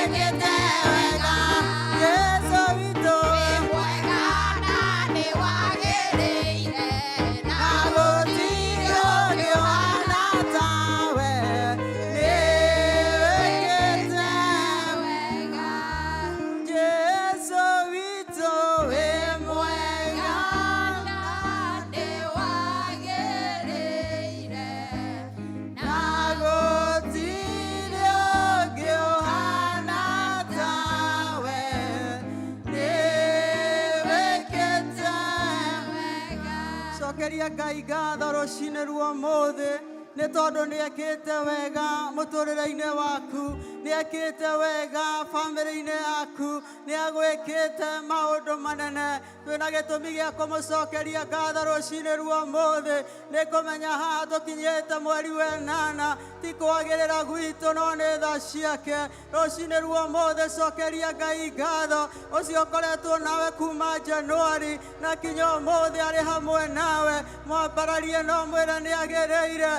Nĩwĩkĩte wega Jesũ witũ Wĩ mwega na nĩwagĩrĩire, na na gũtirĩ ũngĩ ũhana tawe. Nĩwĩkĩte wega. Jesũ witũ wĩ mwega Na nĩwagĩrĩire, na gũtirĩ ũngĩ ũhana tawe. Nĩwĩkĩte wega. Cokeria Ngai ngatho rũcinĩ rwa ũmũthĩ nĩ tondũ nĩ ekĩte wega mũtũrĩre-inĩ waku, nĩ ekĩte wega bamĩrĩ-inĩ yaku, nĩ agwĩkĩte maũndũ manene. Twĩna gĩtũmi gĩa kũmũcokeria ngatho rũcinĩ rwa ũmũthĩ nĩ kũmenya haha tũkinyĩte mweri wa ĩnana ti kwagĩrĩra gwitũ no nĩ tha ciake. Rũcinĩ rwa ũmũthĩ cokeria Ngai ngatho ũcio ũkoretwo nawe kuma Januari na kinya ũmũthĩ arĩ hamwe nawe. Mwambararie no mwĩre nĩ agĩrĩire.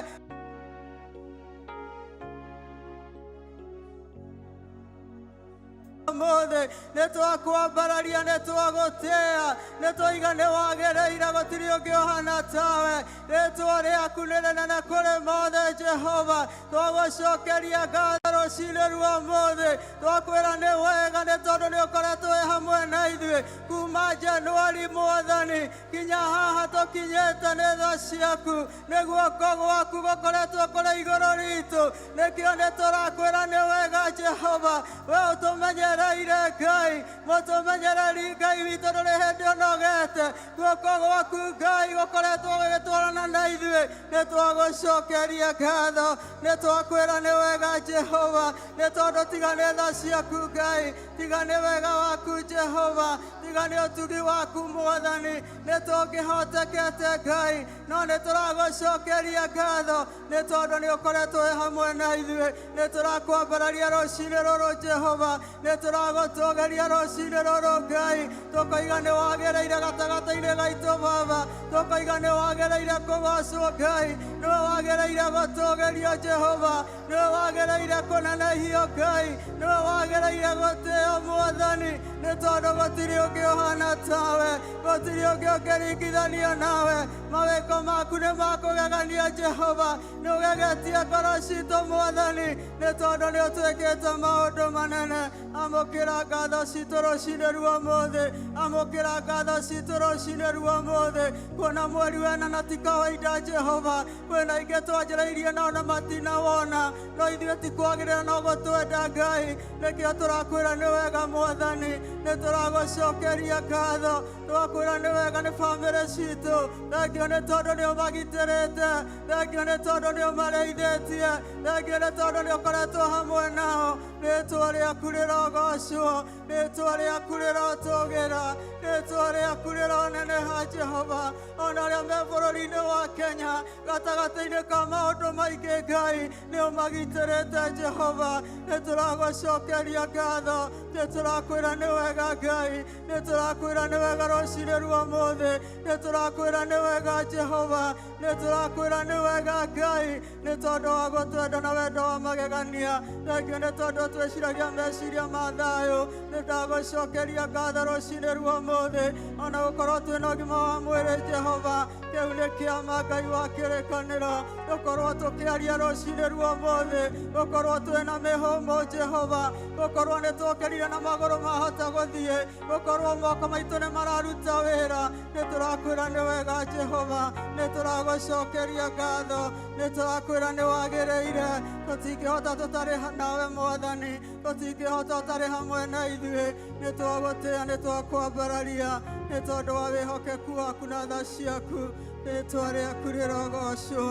Ũmũthĩ nĩ twakwambararia, nĩ twagũtĩa, nĩ twaiga nĩ wagĩrĩire, gũtirĩ ũngĩ ũhana tawe. Rĩtwa rĩaku nĩ rĩnene kũrĩ mothe Jehova. Twagũcokeria ngatho rũcinĩ rwa ũmũthĩ, twakwĩra nĩ wega nĩ tondũ nĩ ũkoretwo wĩ hamwe na ithuĩ kuma Januari Mwathani kinya haha tũkinyĩte nĩ tha ciaku, nĩ guoko gwaku gũkoretwo kũrĩ igũrũ ritũ. Nĩkĩo nĩ tũrakwĩra nĩ wega Jehova, we ũtũmenyereire Ngai, mũtũmenyereri Ngai witũ ndũrĩ hĩndĩ ũnogete. Guoko gwaku Ngai gũkoretwo gũgĩtwarana na ithuĩ, nĩ twagũcokeria ngatho, nĩ twakwĩra nĩ wega Jehova, nĩ tondũ tiga nĩ tha ciaku Ngai, tiga nĩ wega waku Jehova, tiga nĩ ũtugi waku Mwathani, nĩ tũngĩhotekete Ngai, no nĩ tũragũcokeria ngatho nĩ tondũ nĩ ũkoretwo wĩ hamwe na ithuĩ. Nĩ tũrakwambararia rũcinĩ rũrũ Jehova, nĩ tũragũtũgĩria rũcinĩ rũrũ Ngai, tũkoiga nĩ wagĩrĩire gatagatĩ-inĩ gaitũ Baba, tũkoiga nĩ wagĩrĩire kũgocwo Ngai, nĩwe wagĩrĩire gũtũgĩrio Jehova, nĩwe wagĩrĩire kũnenehio Ngai, nĩwe wagĩrĩire gũtĩo Mwathani, nĩ tondũ gũtirĩ ũngĩ ũhana tawe, gũtirĩ ũngĩ ũngĩringithanio nawe. Mawĩko maku nĩ makũgegania Jehova, nĩ ũgegetie ngoro citũ Mwathani, nĩ tondũ nĩ ũtwĩkĩte maũndũ manene. Amũkĩra ngatho citũ rũcinĩ rwa ũmũthĩ, amũkĩra ngatho citũ rũcinĩ rwa ũmũthĩ, kuona mweri wa ĩnana ti kawaida Jehova. Kwĩna aingĩ twanjĩrĩirie nao na matinawona, no ithuĩ ti kwagĩrĩra no gũtwenda Ngai, nĩkĩo tũrakwĩra nĩ wega Mwathani, nĩ tũragũcokeria ngatho, twakwĩra nĩ wega nĩ bamĩrĩ citũ. Thengio nĩ tondũ nĩ ũmagitĩrĩte, thengio nĩ tondũ nĩ ũmarĩithĩtie, thengio nĩ tondũ nĩ ũkoretwo hamwe nao. Rĩtwa rĩaku rĩrogocwo, rĩtwa rĩaku rĩrotũgĩra, rĩtwa rĩaku rĩroneneha Jehova. Ona arĩa me bũrũri-inĩ wa Kenya gatagatĩ-inĩ ka maũndũ maingĩ Ngai nĩ ũmagitĩrĩte Jehova. Nĩ tũragũcokeria ngatho, nĩ tũrakwĩra nĩ wega Ngai, nĩ tũrakwĩra nĩ wega rũcinĩ rwa ũmũthĩ, nĩ tũrakwĩra nĩ wega Jehova, nĩ tũrakwĩra nĩ wega Ngai, nĩ tondũ wa gũtwenda na wendo wa magegania. Thengio nĩ tondũ twĩciragia meciria ma thayũ. Nĩ ndagũcokeria ngatho rũcinĩ rwa ũmũthĩ, ona gũkorwo twĩna ũgima wa mwĩrĩ Jehova, kĩu nĩ kĩama Ngai wa kĩrĩkanĩro. Gũkorwo tũkĩaria rũcinĩ rwa ũmũthĩ, gũkorwo twĩna mĩhũmũ Jehova, gũkorwo nĩ twokĩrire na magũrũ mahota gũthiĩ, gũkorwo moko maitũ nĩ mararuta wĩra, nĩ tũrakwĩra nĩ wega Jehova, nĩ tũragũcokeria ngatho, nĩ tũrakwĩra nĩ wagĩrĩire. Tũtingĩhota tũtarĩ nawe Mwathani, tũtingĩhota ũtarĩ hamwe na ithuĩ. Nĩ twagũtĩa, nĩ twakwambararia nĩ tondũ wa wĩhokeku waku na tha ciaku. Rĩtwa rĩaku rĩrogocwo,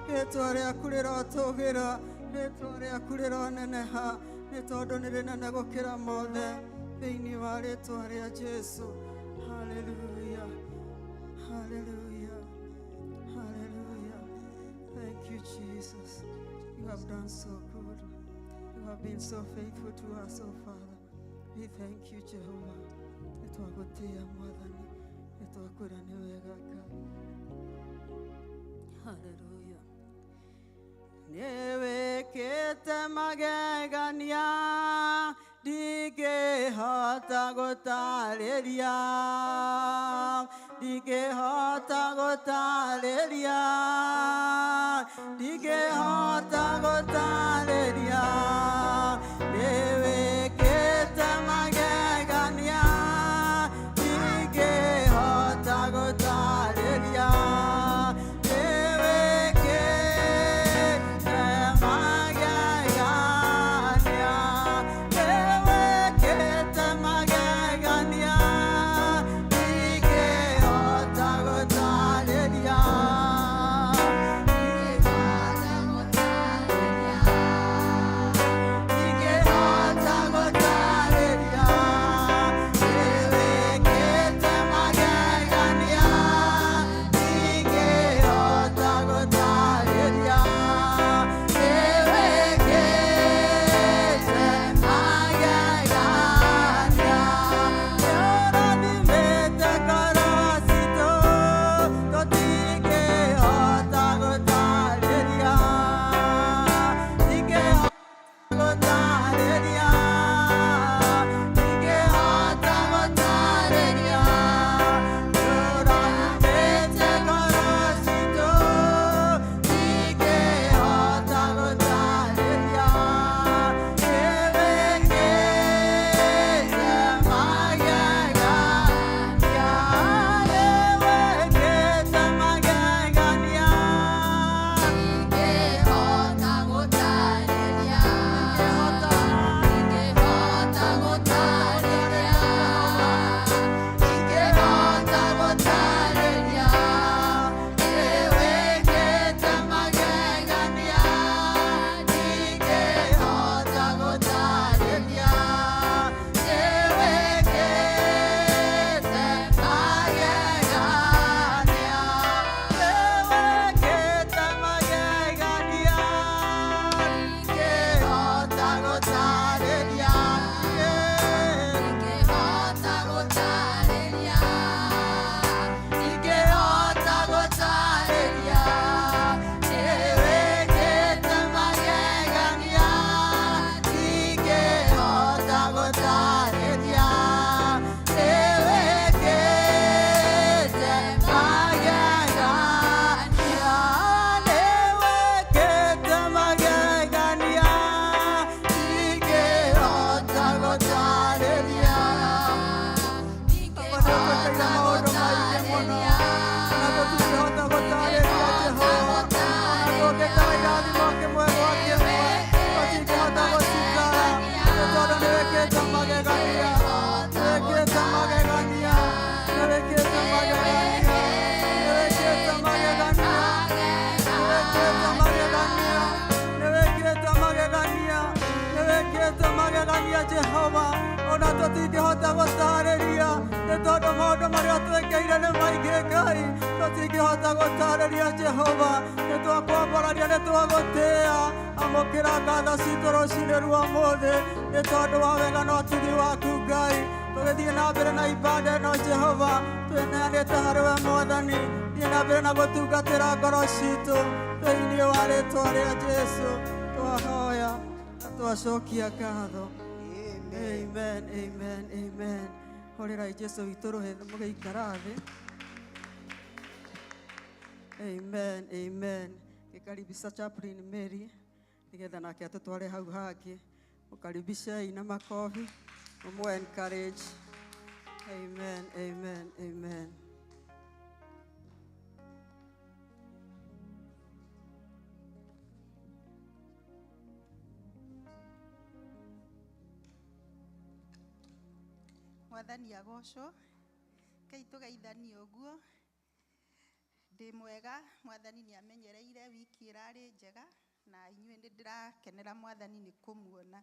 rĩtwa rĩaku rĩrotũgĩra, rĩtwa rĩaku rĩroneneha, nĩ tondũ nĩ rĩnene gũkĩra mothe. Thĩinĩ wa rĩtwa rĩa Jesu. Hallelujah, hallelujah, hallelujah. Thank you, Jesus. You have done so good. You have been so faithful to us, oh Father. We thank you, Jehovah. Nĩ twagũtĩa Mwathani, nĩ twakwĩra nĩ wega Ngai. Hallelujah. Nĩ wĩkĩte magegania. Ndingĩhota gũtarĩria, ndingĩhota gũtarĩria, ndingĩhota gũtarĩria. Nĩwĩkĩte magegania, ndingĩhota gũtarĩria. Nĩwĩkĩte magegania, nĩwĩkĩte magegania, ndingĩhota gũtarĩria. Ndingĩhota gũtarĩria, nĩwĩkĩte magegania, ndingĩhota gũtarĩria, nĩwĩkĩte magegania. Nĩũrathimĩte ngoro citũ, tũtingĩhota gũtarĩria, ndingĩhota gũtarĩria, ndingĩhota gũtarĩria. Nĩũrathimĩte ngoro citũ, ndingĩhota gũtarĩria, nĩwĩkĩte magegania, nĩwĩkĩte magegania. Ndingĩhota gũtarĩria, ndingĩhota gũtarĩria, ndingĩhota gũtarĩria. Nĩwĩkĩte magegania, ndingĩhota gũtarĩria, nĩwĩkĩte magegania. Nĩwĩkĩte magegania, ndingĩhota gũtarĩria. Ndingĩhota gũtarĩria, ndingĩhota gũtarĩria. Nĩwĩkĩte magegania, ndingĩhota gũtarĩria, nĩwĩkĩte magegania. Nĩwĩkĩte magegania, ndingĩhota gũtarĩria. Ndingĩhota maũndũ maingĩ mũno, gũtarĩria, na tũtingĩhota gũtarĩria Jehova. Ona tũngĩtara irathimo kĩmwe gwa kĩmwe, tũtingĩhota gũcitara, nĩ tondũ nĩwĩkĩte magegania, nĩwĩkĩte magegania, nĩwĩkĩte magegania, nĩwĩkĩte magegania, nĩwĩkĩte magegania, nĩwĩkĩte magegania, nĩwĩkĩte magegania Jehova. Ona tũtingĩhota gũtarĩria, nĩ tondũ maũndũ marĩa twĩkĩire nĩ maingĩ Ngai, tũtingĩhota gũtarĩria Jehova. Nĩ twakwambararia, nĩ twagũtĩĩa. Amũkĩra ngatho citũ rũcinĩ rwa ũmũthĩ, nĩ tondũ wa wega na ũtugi waku Ngai. Tũgĩthiĩ na mbere na ibada ĩno Jehova, twĩneanĩte harĩ we Mwathani. Thiĩ na mbere na gũtungatĩra ngoro citũ, thĩinĩ wa rĩtwa rĩa Jesu twahoya na twacokia ngatho. Amen, amen, amen. Hũrĩrai Jesu witũ rũhĩ mũgĩikara thĩ. Amen, amen. Gĩkaribisha Chaplain Mary nĩgetha nake atũtware hau hangĩ. Mũkaribishei na makobi, mũmũ encourage. Amen, amen, amen. Mwathani agocwo. Kei tũgeithanie ũguo. Ndĩ mwega, Mwathani nĩ amenyereire, wiki ĩrarĩ njega na inyuĩ nĩ ndĩrakenera Mwathani nĩ kũmuona.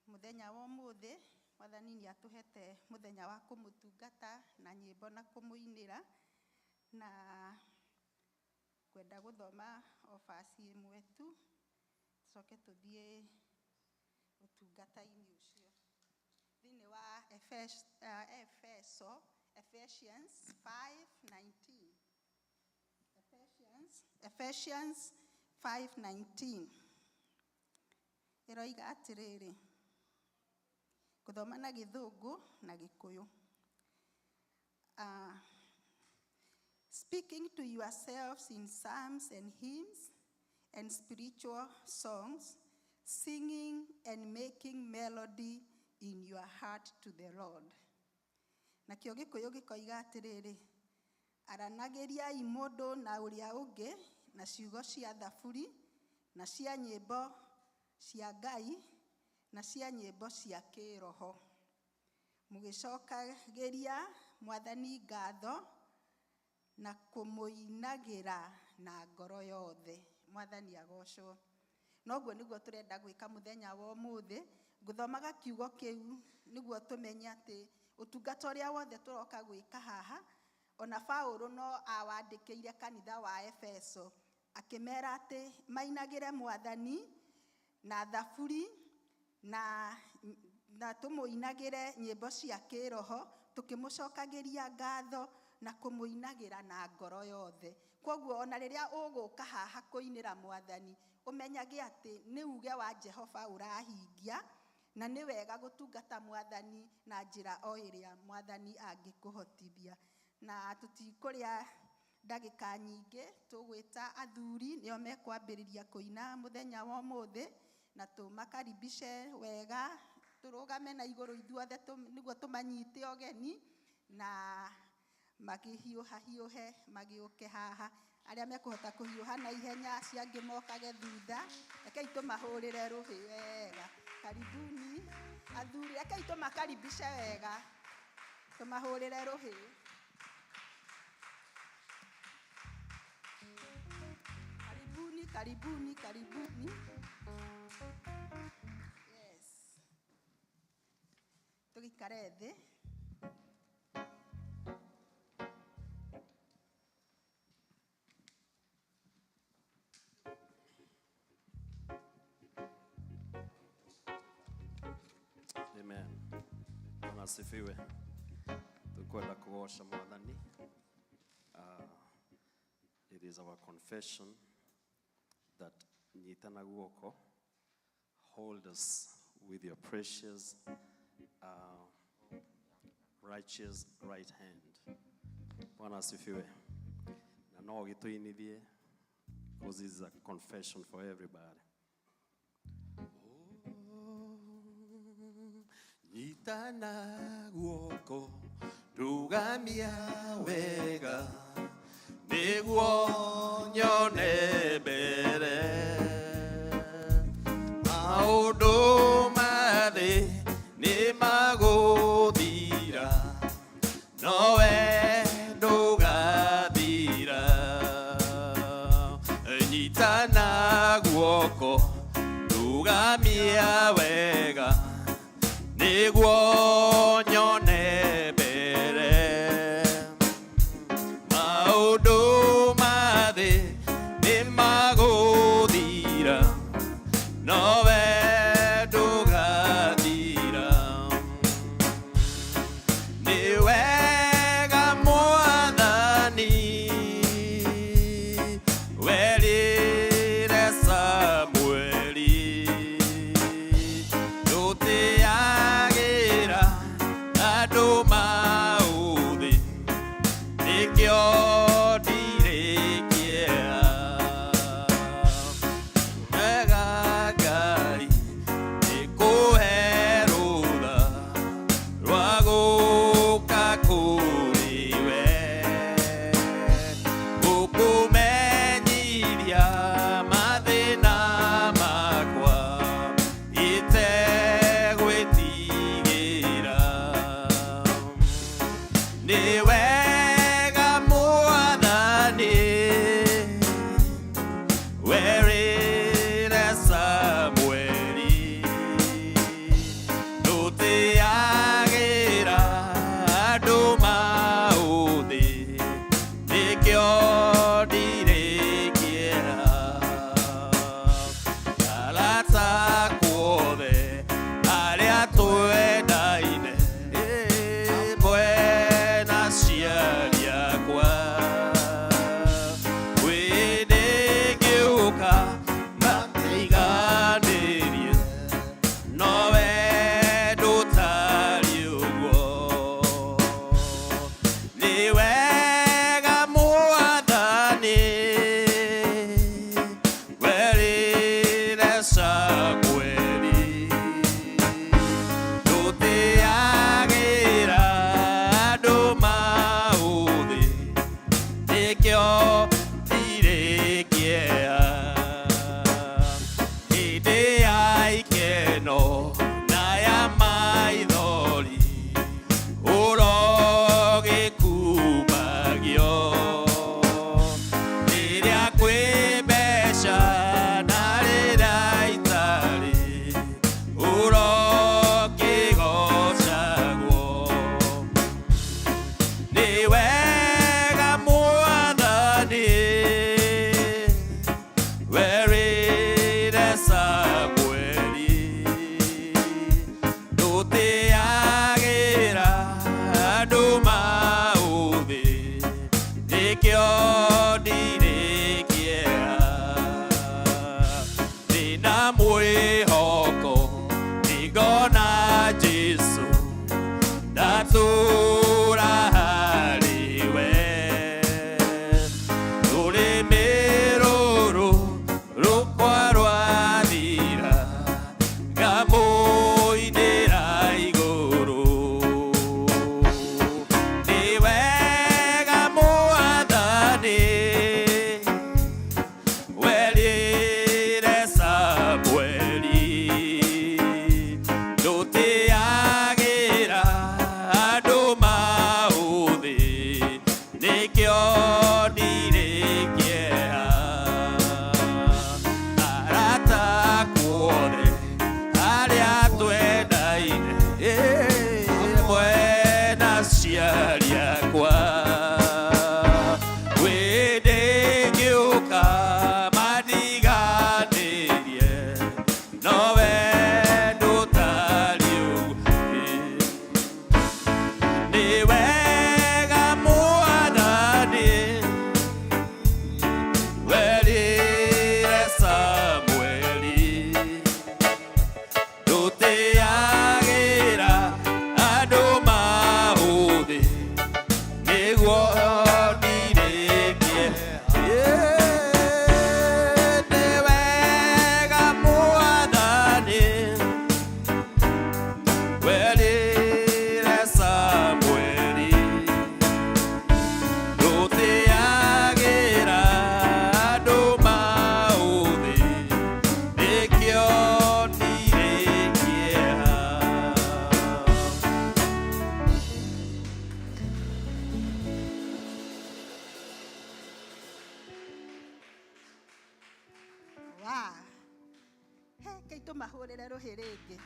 Mũthenya wa ũmũthĩ, Mwathani nĩ atũhete mũthenya wa kũmũtungata na nyĩmbo na kũmũinĩra, na ngwenda gũthoma o verse ĩmwe tu, tũcoke tũthiĩ ũtungata-inĩ ũcio. Thĩinĩ wa Efeso, Ephesians 5:19. Ephesians 5:19. Ĩroiga atĩrĩrĩ, ngũthoma Ngũthoma na Gĩthũngũ na Gĩkũyũ. Speaking to yourselves in psalms and hymns and spiritual songs, singing and making melody in your heart to the Lord. Nakĩo Gĩkũyũ gĩkoiga atĩrĩrĩ, aranagĩriai mũndũ na ũrĩa ũngĩ na ciugo cia thaburi na cia nyĩmbo cia Ngai na cia nyĩmbo cia kĩroho, mũgĩcokagĩria Mwathani ngatho na kũmũinagĩra na ngoro yothe. Mwathani agocwo. Noguo nĩguo tũrenda gwĩka mũthenya wa ũmũthĩ. Ngũthomaga kiugo kĩu nĩguo tũmenye atĩ ũtungata ũrĩa wothe tũroka gwĩka haha, ona Paulo no awandĩkĩire kanitha wa Efeso akĩmera atĩ mainagĩre Mwathani na thaburi na tũmũinagĩre nyĩmbo cia kĩroho, tũkĩmũcokagĩria ngatho na kũmũinagĩra na ngoro yothe. Kwoguo ona rĩrĩa ũgũka haha kũinĩra Mwathani, ũmenyage atĩ nĩ uge wa Jehova ũrahingia, na nĩ wega gũtungata Mwathani na njĩra o ĩrĩa Mwathani angĩkũhotithia. Na tũtikũrĩa ndagĩka nyingĩ, tũgwĩta athuri nĩo mekwambĩrĩria kũina mũthenya wa ũmũthĩ, na tũmakaribishe wega, tũrũgame na igũrũ ithuothe nĩguo tũmanyite ũgeni, na makĩhiũha hiũhe magĩũke haha. Arĩa mekũhota kũhiũha na ihenya, acio angĩ mokage thutha. Rekei tũmahũrĩre rũhĩ wega. Karibuni athuri, rekei tũmakaribishe wega, tũmahũrĩre rũhĩ. Karibuni, karibuni, karibuni. Yes, tũgĩikare thĩ. Amen. Bwana asifiwe. Tukwenda kugoca Mwathani. It is our confession that nyitana guoko, hold us with your precious, righteous right hand. Bwana asifiwe. Na no gĩtũinithie, because this is a confession for everybody. Nyitana guoko, rugamia wega, nĩguo nyone mbere. Maũndũ ma thĩ nĩ magũthira, nowe ndũgathira. Nyitana guoko, rugamia wega, nĩguo nyone mbere. Maũndũ ma thĩ nĩ magũthira, nowe ndũgathira. Nĩ wega Mwathani werire Samueli, ndũtĩagĩra. Ndũtĩagĩra andũ maũthĩ, nĩkĩo ndirĩ kĩeha. Ndĩna mwĩhoko nĩngona Jesũ, ndatũũra harĩ we. Rũrĩmĩ rũrũ rũkwa rwathira, ngamũinĩra igũrũ. Nĩ wega Mwathani, werire Samueli, ndũtĩagĩra andũ maũthĩ, nĩkĩo ndirĩ kĩeha. Arata kuothe arĩa twendaine, hamwe na aciari akwa, wĩndĩngĩũka mandiganĩrie, nowe ndũtariĩ ũguo. Nĩ wega Mwathani, werire Samueli, ndũtĩagĩra andũ maũthĩ, nĩguo ndirĩ kĩeha. Nĩ wega Mwathani, werire Samueli, ndũtĩagĩra andũ maũthĩ, nĩkĩo ndirĩ kĩeha. Wa he kei tũmahũrĩre rũhĩ rĩngĩ.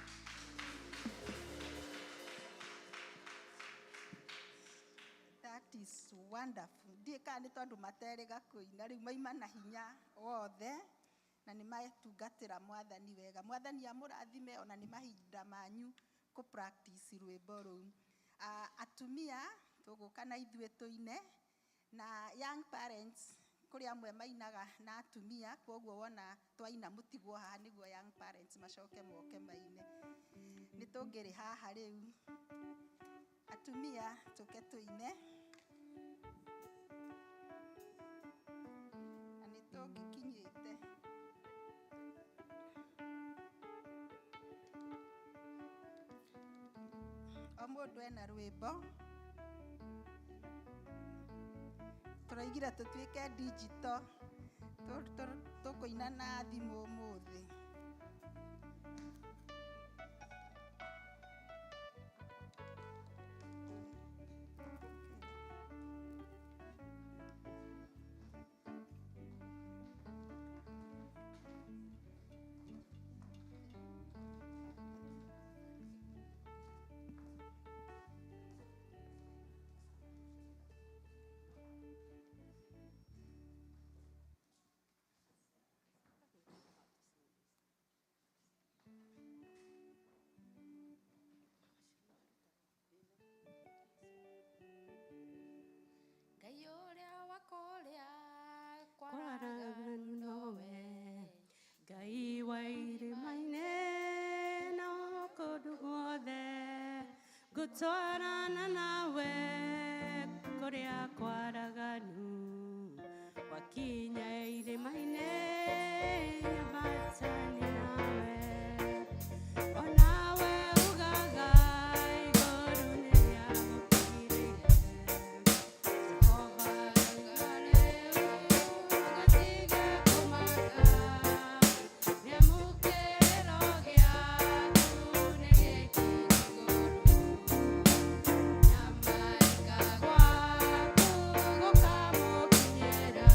That is wonderful. Ndiĩ kana nĩ tondũ materĩga kũina rĩu maima na hinya wothe na nĩ matungatĩra Mwathani wega. Mwathani amũrathime ona nĩ mahinda manyu kũ practice rwĩmbo rũu. Atumia tũgũka na ithuĩ tũine na young parents kũrĩ amwe mainaga na atumia, koguo wona twaina mũtigwo haha nĩguo young parents macoke moke maine. Nĩ tũngĩrĩ haha rĩu atumia tũke tũine na nĩ tũngĩkinyĩte. O mũndũ ena rwĩmbo. Tũraigire tũtuĩke digital, tũkũina na thimũ ũmũthĩ. Ngai ũrĩa wa kũrĩa Kwaraganu nowe Ngai wa irĩma-inĩ na kũndũ guothe, ngũtwarana nawe kũrĩa kwaraganu, wakinya irĩma-inĩ nyambatania nawe. Onawe ugaga igũrũ nĩ rĩagũkinyĩrĩire. Jehova rauga rĩu ũgatige kũmaka, nĩamu kĩrĩro gĩaku nĩ gĩkinyu igũrũ. Nyamarika gwaku gũkamũkinyĩra.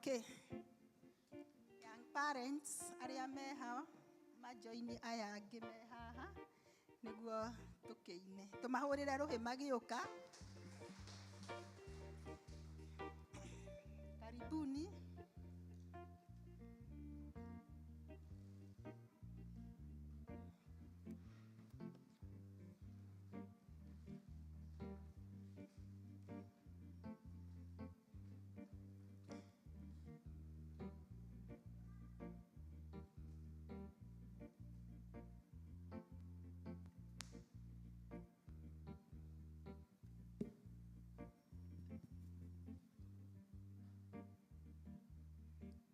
Okay. Young parents arĩa meha majoini aya angĩ me haha nĩguo tũkĩine tũmahũrĩre rũhĩ magĩũka. Karibuni.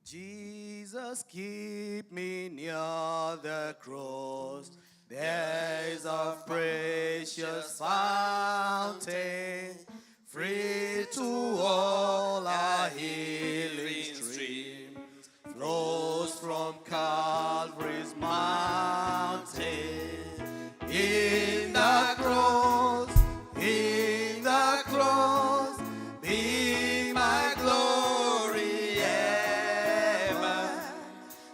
Jesus, keep me near the cross. There is a precious fountain, free to all our healing stream, flows from Calvary's mountain. In the cross, be my glory ever,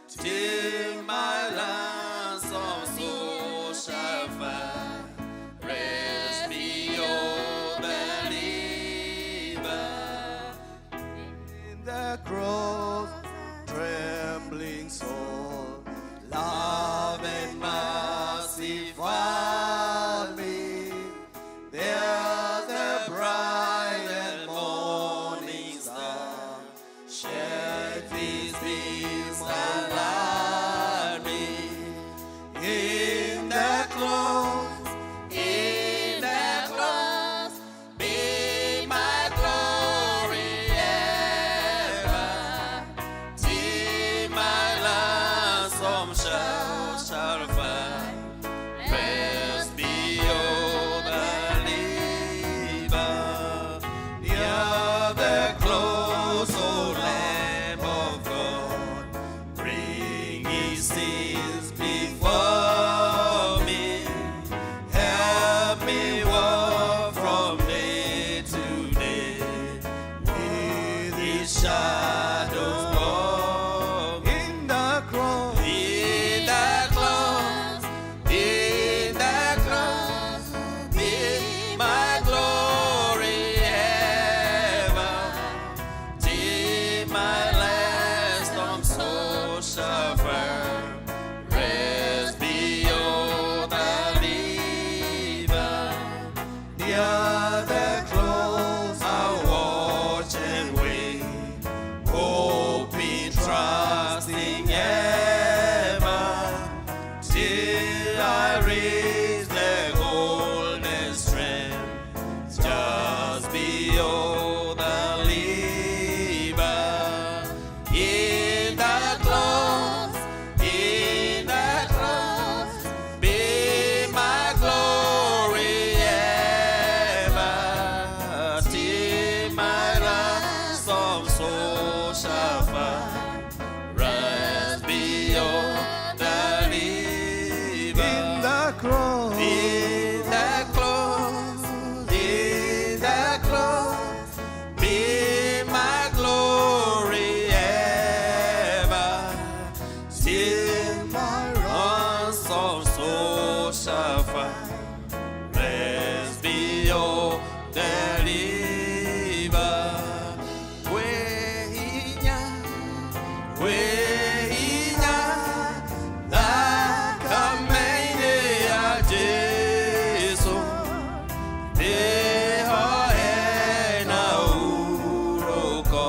till my ransom soul shall find rest beyond the river. In the cross, trembling soul, love and mercy found me. There the bright and morning star shed his beams and light me. In the cross, be my glory ever, till my ransom shall find rest beyond the river. Near the close, O Lamb of God, bring his sins before me. Help me walk from day to day with his shadows o'er me. In the cross, In the cross, in the cross, be my glory ever, till my last soul shall find rest beyond the river. Near the cross, I watch and wait, hoping, trusting ever, till I reach the golden strand, just beyond the river. In the cross, in the cross, be my glory ever, till my ransom soul shall find rest beyond the river. In the cross, In the cross, in the cross, be my glory ever, till my ransom soul shall find rest beyond the river. Kwĩ hinya thakame-inĩ ya Jesũ, nĩho hena ũhurũko,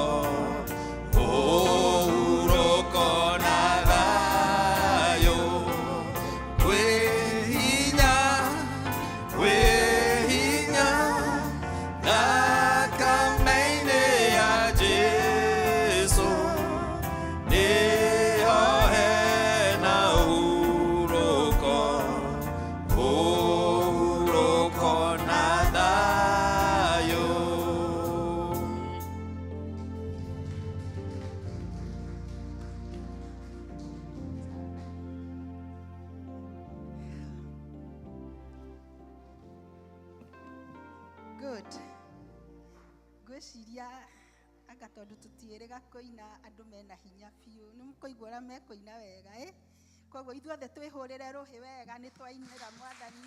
ũhurũko na thayũ. Kwĩ hinya thakame-inĩ ya Jesũ, nĩho hena ũhurũko, ũhurũko na thayũ. Good. Ngwĩciria Anga tondũ tũtiĩrĩga kũina andũ mena hinya biũ. Nĩ mũkũigua ũrĩa mekũina wega ĩ. Koguo ithuothe twĩhũrĩre rũhĩ wega nĩ twainĩra Mwathani.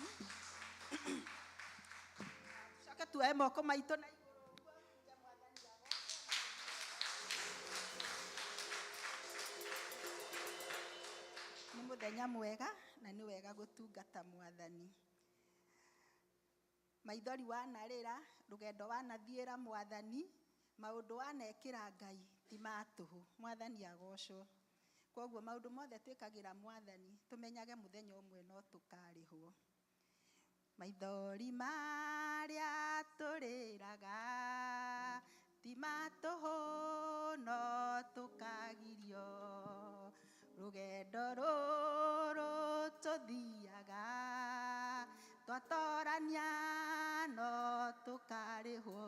Coke tuoe moko maitũ na igũrũ ũguo tuge Mwathani agocwo. Nĩ mũthenya mwega na nĩ wega gũtungata Mwathani. Maithori wanarĩra, rũgendo wanathiĩra Mwathani, maũndũ wanekĩra Ngai ti ma tũhũ. Mwathani agocwo. Koguo maũndũ mothe twĩkagĩra Mwathani, tũmenyage mũthenya ũmwe no tũkarĩhwo. Maithori marĩa tũrĩraga ti ma tũhũ no tũkagirio. Rũgendo rũrũ tũthiaga twatorania no tũkarĩhwo.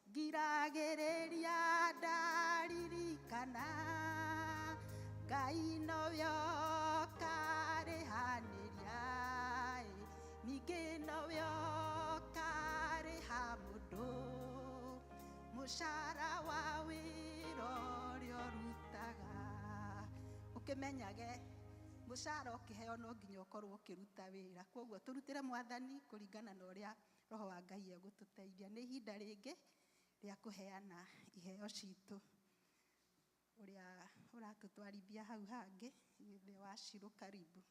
Ngiragĩrĩria ndaririkana Ngai nowe ũkarĩhanĩria ĩ, ningĩ nowe ũkarĩha mũndũ mũcara wa wĩra ũrĩa ũrutaga. Ũkĩmenyage mũcara ũkĩheo no nginya ũkorwo ũkĩruta wĩra. Koguo tũrutĩre Mwathani kũringana na ũrĩa Roho wa Ngai egũtũteithia. Nĩ ihinda rĩngĩ rĩa kũheana iheo citũ. Ũrĩa ũratũtwarithia hau hangĩ, ithe wa Shiro, karibu.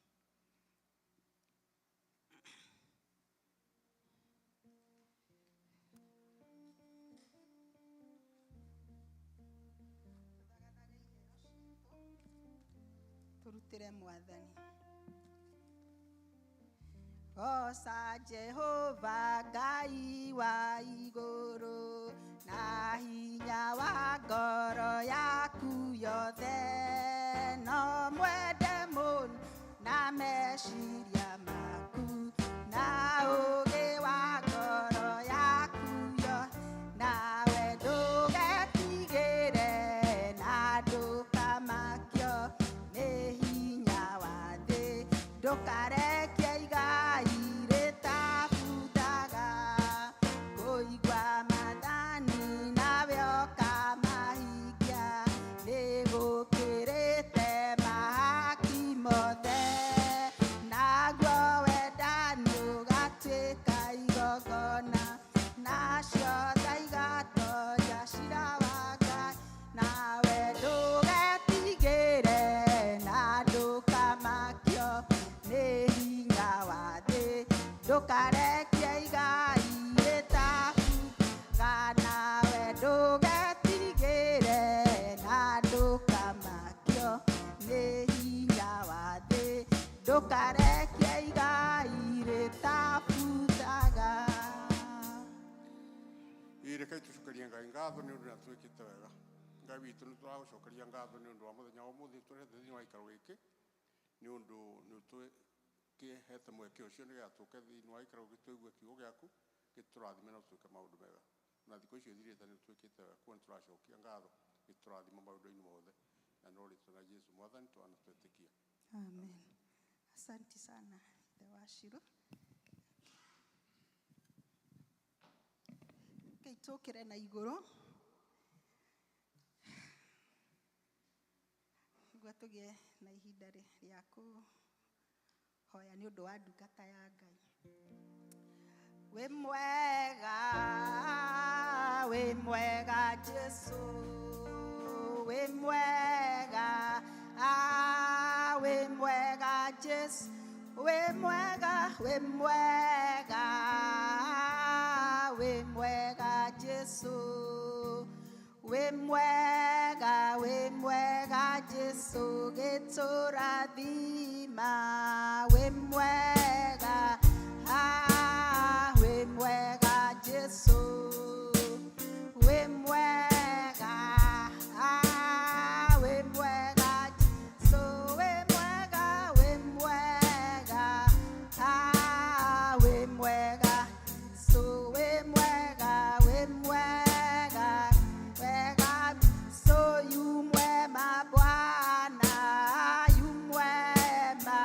Tũrutĩre Mwathani. Goca Jehova Ngai wa igũrũ na hinya wa ngoro yaku yothe, no mwende mũno na meciria maku na ũũgĩ wa ngoro yaku yothe, nawe ndũgetigĩre na ndũkamakio nĩ hinya wa thĩ, ndũkarekie igai rĩtabutaga kũigua maathani nawe ũkamahingia, nĩgũkĩrĩte mahaki mothe, naguo wendani ũgatuĩka igongona, nacio tha igatoria ciira wa Ngai, nawe ndũgetigĩre na ndũkamakio nĩ hinya wa thĩ, ndũkarekie igai rĩtabutaga, nawe ndũgetigĩre na ndũkamakio nĩ hinya wa thĩ, ndũkarekie igai rĩtabutaga. Ĩ reke tũcokerie Ngai ngatho nĩ ũndũ nĩ atwĩkĩte wega. Ngai witũ nĩ tũragũcokeria ngatho nĩ ũndũ wa mũthenya wa ũmũthĩ tũrehete thĩinĩ wa gĩikaro gĩkĩ, nĩ ũndũ nĩ ũtũkĩhete mweke ũcio nĩgetha tũke thĩinĩ wa gĩikaro gĩkĩ tũigue kiugo gĩaku gĩtũrathime na tũĩke maũndũ mega. Na thikũ icio ithirĩte nĩ ũtwĩkĩte wega, kuo nĩ tũracokia ngatho gĩtũrathima maũndũ-inĩ mothe, na no rĩtwa rĩa Jesu Mwathani twana twetĩkia. Amen. Asante sana ithe wa Shiro. Rekei tũkĩre na igũrũ nĩguo tũgĩe na ihinda rĩa kũhoya nĩ ũndũ wa ndungata ya Ngai. Wĩ mwega Jesu, wĩ mwega, ah, wĩ mwega Jesu, wĩ mwega, wĩ mwega, wĩ mwega Jesu, wĩ mwega, wĩ mwega Jesu, gĩtũrathima, wĩ mwega, ah, wĩ mwega Jesu, wĩ mwega, ah, wĩ mwega Jesu, wĩ mwega, wĩ mwega, ah, wĩ mwega Jesu, wĩ mwega, wĩ mwega, wega so yu mwema Bwana, yu mwema,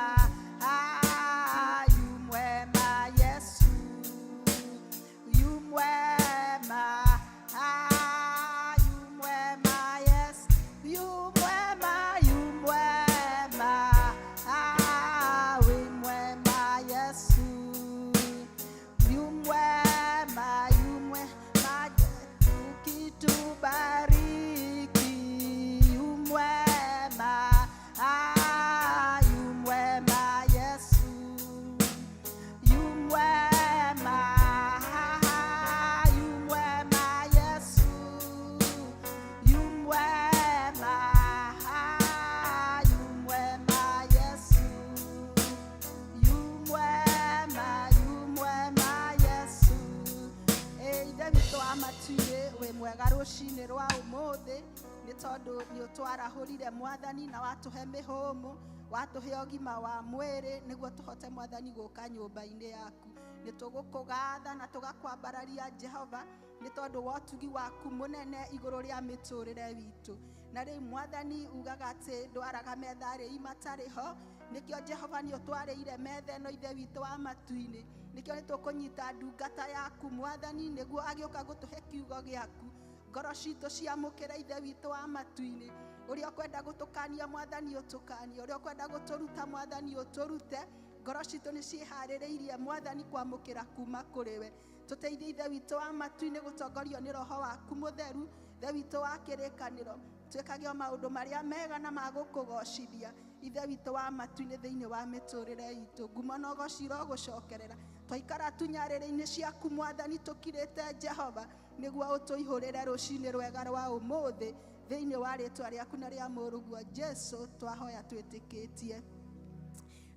Mwega rũcinĩ rwa ũmũthĩ nĩ tondũ nĩ ũtwarahũrire mwathani na watũhe mĩhũmũ, watũhe ũgima wa mwĩrĩ nĩguo tũhote mwathani gũka nyũmba-inĩ yaku. Nĩ tũgũkũgatha na tũgakwambararia Jehova nĩ tondũ wa ũtugi waku mũnene igũrũ rĩa mĩtũrĩre witũ. Na rĩu mwathani ugaga atĩ ndwaraga metha arĩi matarĩ ho, nĩkĩo Jehova nĩ ũtwarĩire metha ĩno ithe witũ wa matu-inĩ. Nĩkĩo nĩ tũkũnyita ndungata yaku mwathani nĩguo agĩũka gũtũhe kiugo gĩaku. Ngoro citũ ciamũkĩre ithe witũ wa matu-inĩ. Ũrĩa ũkwenda gũtũkania mwathani ũtũkanie, ũrĩa ũkwenda gũtũruta mwathani ũtũrute. Ngoro citũ nĩ ciĩharĩrĩirie mwathani kwamũkĩra kuma kũrĩ we. Tũteithie ithe witũ wa matu-inĩ gũtongorio nĩ roho waku mũtheru, ithe witũ wa kĩrĩkanĩro. Twĩkage o maũndũ marĩa mega na ma gũkũgocithia ithe witũ wa matu-inĩ thĩinĩ wa mĩtũrĩre itũ. Ngumo na ũgoci irogũcokerera. Twaikara tu nyarĩrĩ-inĩ ciaku mwathani tũkirĩte Jehova nĩguo ũtũihũrĩre rũcinĩ rwega rwa ũmũthĩ thĩinĩ wa rĩtwa rĩaku na rĩa mũrũguo Jesu twahoya twĩtĩkĩtie.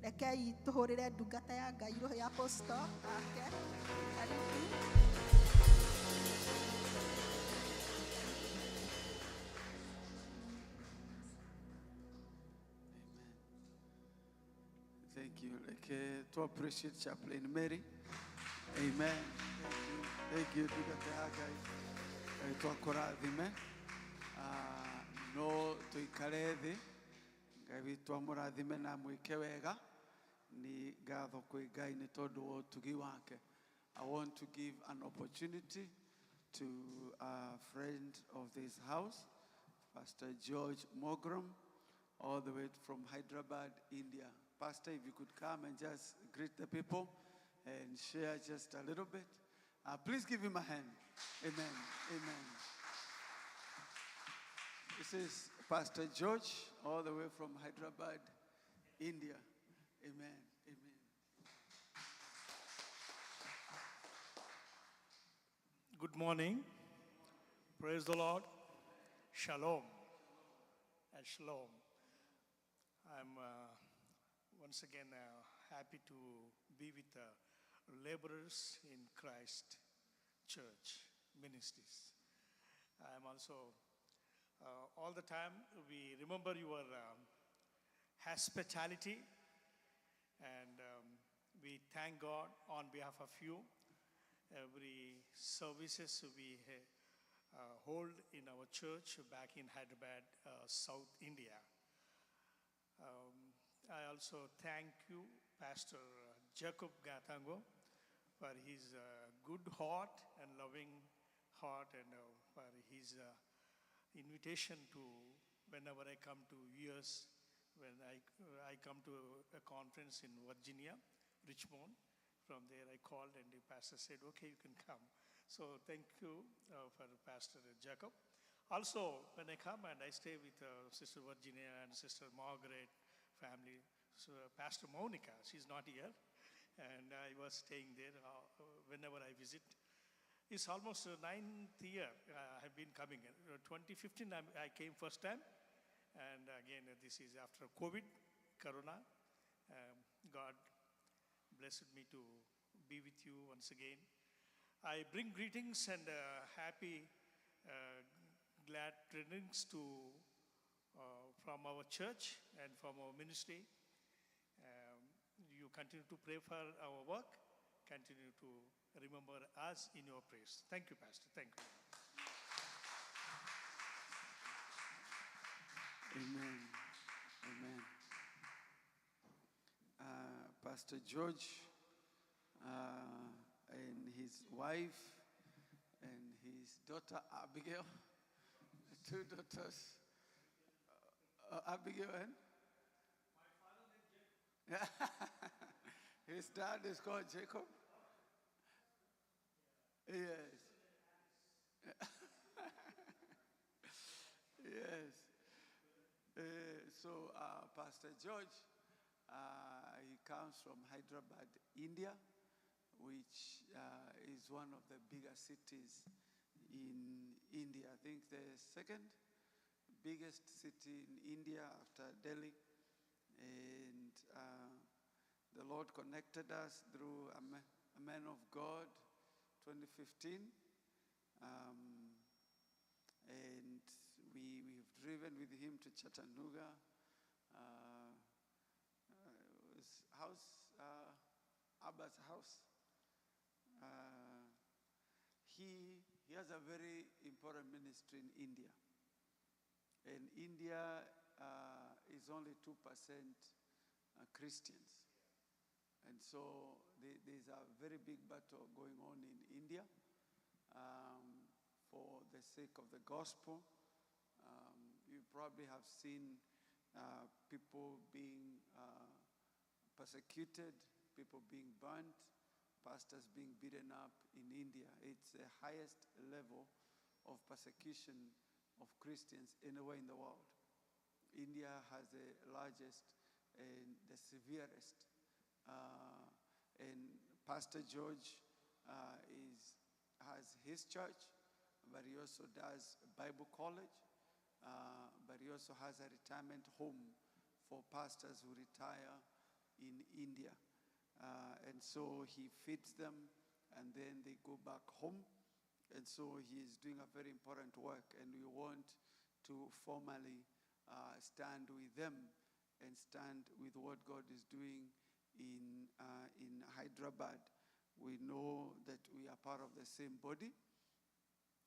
Rekei tũhũrĩre ndungata ya Ngai rũhĩ apostle ake. Karibu. Thank you. Like, to appreciate Chaplain Mary. Amen. Thank you. Thank you. Ndungata ya Ngai. Twakũrathime. No tũikare thĩ. Ngai witũ amũrathime na mwĩke wega. Nĩ ngatho kwĩ Ngai nĩ tondũ wa ũtugi wake. I want to give an opportunity to a friend of this house, Pastor George Mogram, all the way from Hyderabad, India. Pastor, if you could come and just greet the people and share just a little bit. Please give him a hand. Amen. Amen. This is Pastor George, all the way from Hyderabad, India. Amen. Amen. Good morning. Praise the Lord. Shalom. And shalom. I'm once again happy to be with the laborers in Christ Church Ministries. I'm also, all the time, we remember your hospitality, and we thank God on behalf of you. Every services we hold in our church back in Hyderabad, South India. I also thank you, Pastor Jacob Gatango, for his good heart and loving heart, and for his invitation to whenever I come to US, when I come to a conference in Virginia, Richmond. From there I called and the pastor said, okay, you can come. So thank you for Pastor Jacob. Also, when I come and I stay with Sister Virginia and Sister Margaret family, so Pastor Monica, she's not here, and I was staying there whenever I visit. It's almost the 9th year I have been coming. 2015, I came first time, and again, this is after COVID, Corona. God blessed me to be with you once again. I bring greetings and happy, glad tidings to from our church and from our ministry. You continue to pray for our work, continue to remember us in your prayers. Thank you, Pastor. Thank you. Amen. Amen. Pastor George and his wife and his daughter Abigail, two daughters, Abigail and? My father named Jacob. His dad is called Jacob. Yes. Yes. So Pastor George, he comes from Hyderabad, India, which is one of the bigger cities in India. I think the second biggest city in India after Delhi. And the Lord connected us through a man of God, 2015. And we've driven with him to Chattanooga. His house, Abba's house. He has a very important ministry in India. And India is only 2% Christians. And so there's a very big battle going on in India for the sake of the gospel. You probably have seen people being persecuted, people being burnt, pastors being beaten up in India. It's the highest level of persecution of Christians anywhere in the world. India has the largest and the severest. And Pastor George has his church, but he also does Bible college, but he also has a retirement home for pastors who retire in India. And so he feeds them, and then they go back home. And so he is doing a very important work, and we want to formally stand with them and stand with what God is doing in Hyderabad. We know that we are part of the same body,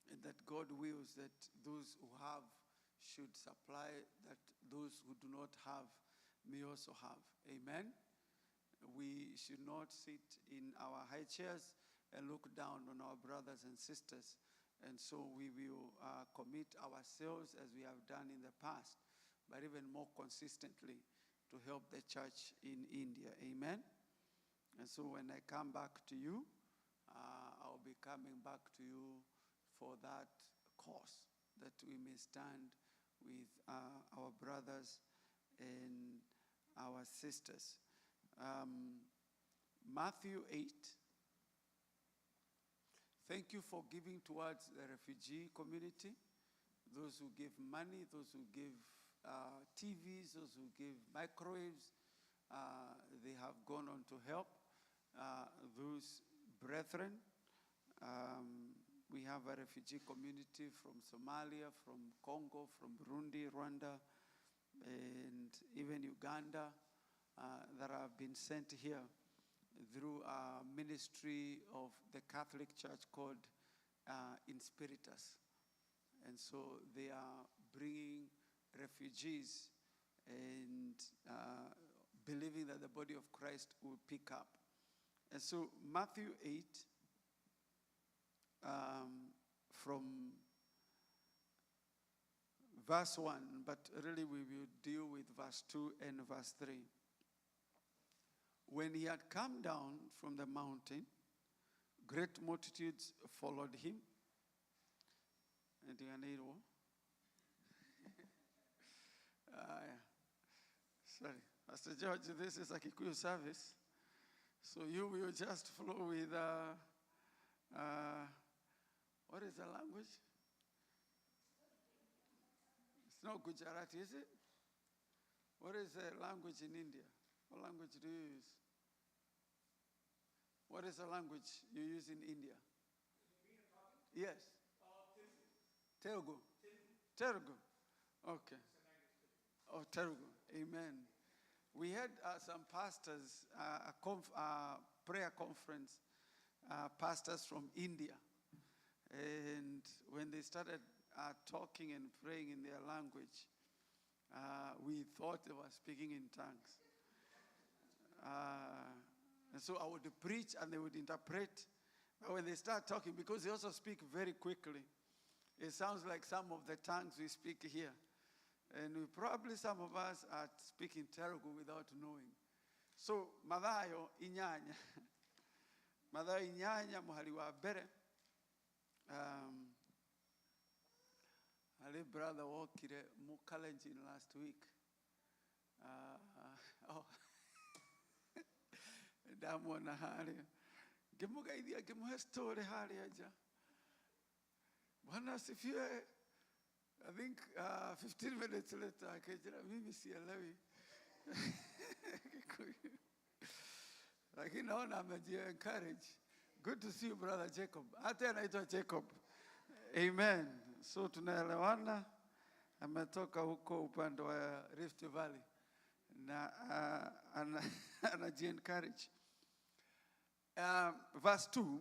and that God wills that those who have should supply, that those who do not have may also have. Amen. We should not sit in our high chairs and look down on our brothers and sisters. And so we will commit ourselves, as we have done in the past, but even more consistently, to help the church in India. Amen. And so when I come back to you, I'll be coming back to you for that cause, that we may stand with our brothers and our sisters. Matthew 8. Thank you for giving towards the refugee community, those who give money, those who give TVs, those who give microwaves. They have gone on to help those brethren. We have a refugee community from Somalia, from Congo, from Burundi, Rwanda, and even Uganda that have been sent here through a ministry of the Catholic Church called Inspiritus. And so they are bringing refugees and believing that the body of Christ will pick up. And so Matthew 8, from verse 1, but really we will deal with verse 2 and verse 3. When he had come down from the mountain, great multitudes followed him. Sorry, Pastor George, this is a Kikuyu service, so you will just flow with, what is the language? It's not Gujarati, is it? What is the language in India? What language do you use? What is the language you use in India? Yes. Telugu. Telugu. Okay. Oh, Telugu. Amen. We had some pastors, a prayer conference, pastors from India. And when they started talking and praying in their language, we thought they were speaking in tongues. And so I would preach and they would interpret. But when they start talking, because they also speak very quickly, it sounds like some of the tongues we speak here. And we probably, some of us are speaking Telugu without knowing. So, Mathayo inyanya. Mathayo inyanya muhali wa mbere. Ali brother wokire mu Kalenjin last week. Oh. Ndamuona haria. Ngimugeithia ngimuhe story haria nja. Bwana asifiwe. I think 15 minutes later akijira mimi sielewi. Kikuyu. Lakini naona ameji encourage. Good to see you, Brother Jacob. Hata anaitwa Jacob. Amen. So tunaelewana, ametoka huko upande wa Rift Valley na anaji encourage. Verse 2,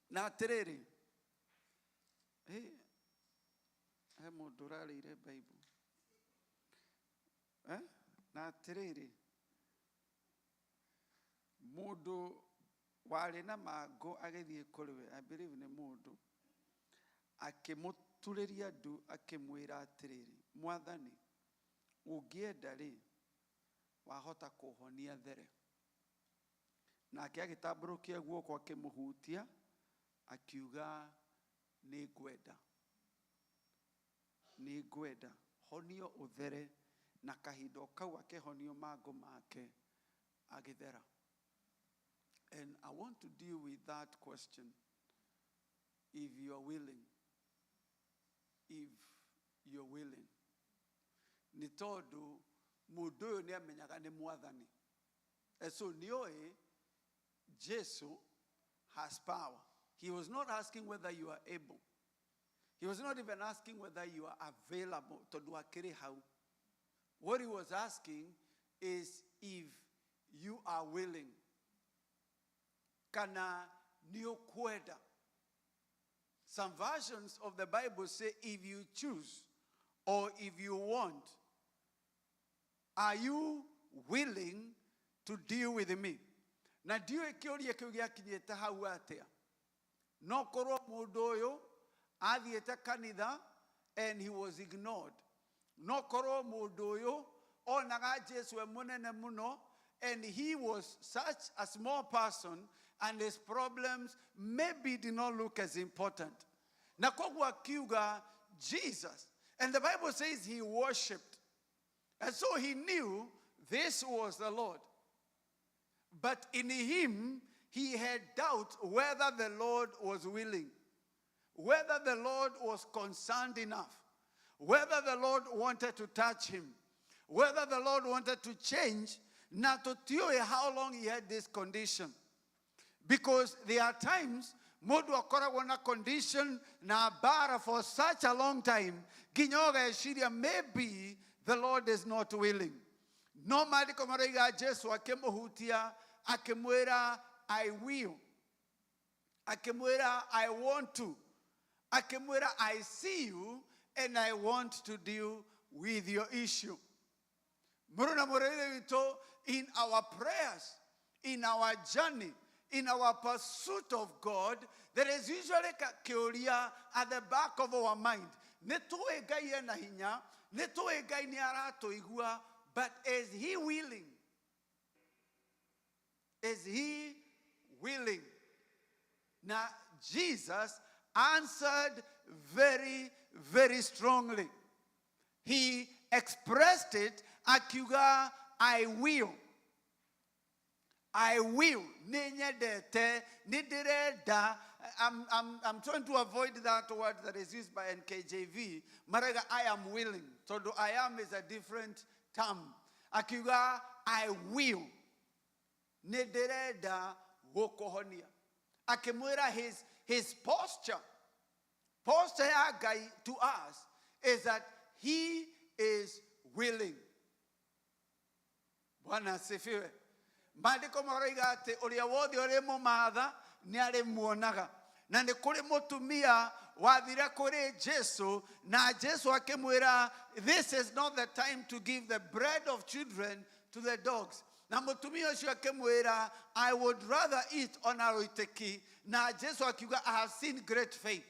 na atĩrĩrĩ, he mũndũ ũrarĩire Bible, eh? Na atĩrĩrĩ, mũndũ warĩ na mangũ agĩthiĩ kũrĩ we, I believe nĩ mũndũ, akĩmũturĩria ndu, akĩmwĩra atĩrĩrĩ, "Mwathani, ũngĩenda rĩ, wahota kũhonia there." Nake agĩtambũrũkia guoko, akĩmũhutia, akiuga, "Nĩ ngwenda, nĩ ngwenda, honio ũthere." Na kahinda o kau akĩhonio mangũ make agĩthera. And I want to deal with that question: if you are willing. If you're willing, nĩ tondũ mũndũ ũyũ nĩ amenyaga nĩ Mwathani. And so nĩoĩ Jesu has power. He was not asking whether you are able. He was not even asking whether you are available, tondũ akĩrĩ hau. What he was asking is if you are willing, kana nĩ ũkwenda. Some versions of the Bible say if you choose or if you want. Are you willing to deal with me? Na ndiũĩ kĩũria kĩu gĩakinyĩte hau atĩa. No korwo mũndũ ũyũ athiĩte kanitha and he was ignored. No korwo mũndũ ũyũ onaga Jesu e mũnene mũno and he was such a small person and his problems maybe did not look as important. Na koguo akiuga Jesus. And the Bible says he worshipped. And so he knew this was the Lord. But in him, he had doubt whether the Lord was willing, whether the Lord was concerned enough, whether the Lord wanted to touch him, whether the Lord wanted to change. Na tũtiũĩ how long he had this condition. Because there are times mũndũ akoragwo na condition na bara for such a long time nginya ũgeciria maybe the Lord is not willing. No maandĩko maroiga Jesu akĩmũhutia, akĩmwĩra, "I will." Akĩmwĩra, "I want to." Akĩmwĩra, "I see you and I want to deal with your issue." Mũrũ na mũrĩrĩ witũ, in our prayers, in our journey, in our pursuit of God, there is usually kĩũria at the back of our mind. Nĩ tũĩ Ngai ena hinya, nĩ tũĩ Ngai nĩ aratũigua, but is he willing? Is he willing? Now, Jesus answered very, very strongly. He expressed it, akiuga, "I will. I will." Nĩ nyendete, nĩ ndĩrenda. I'm trying to avoid that word that is used by NKJV. Marega, "I am willing." Tondũ "I am" is a different term. Akiuga, "I will." Nĩ ndĩrenda gũkũhonia. Akĩmwĩra his posture. Posture ya Ngai to us is that he is willing. Bwana asifiwe. Maandĩko maroiga atĩ ũrĩa wothe ũrĩmũmatha nĩ arĩmuonaga. Na nĩ kũrĩ mũtumia wathire kũrĩ Jesu na Jesu akĩmwĩra, "This is not the time to give the bread of children to the dogs." Na mũtumia ũcio akĩmwĩra, "I would rather eat ona rũitĩki." Na Jesu akiuga, "I have seen great faith."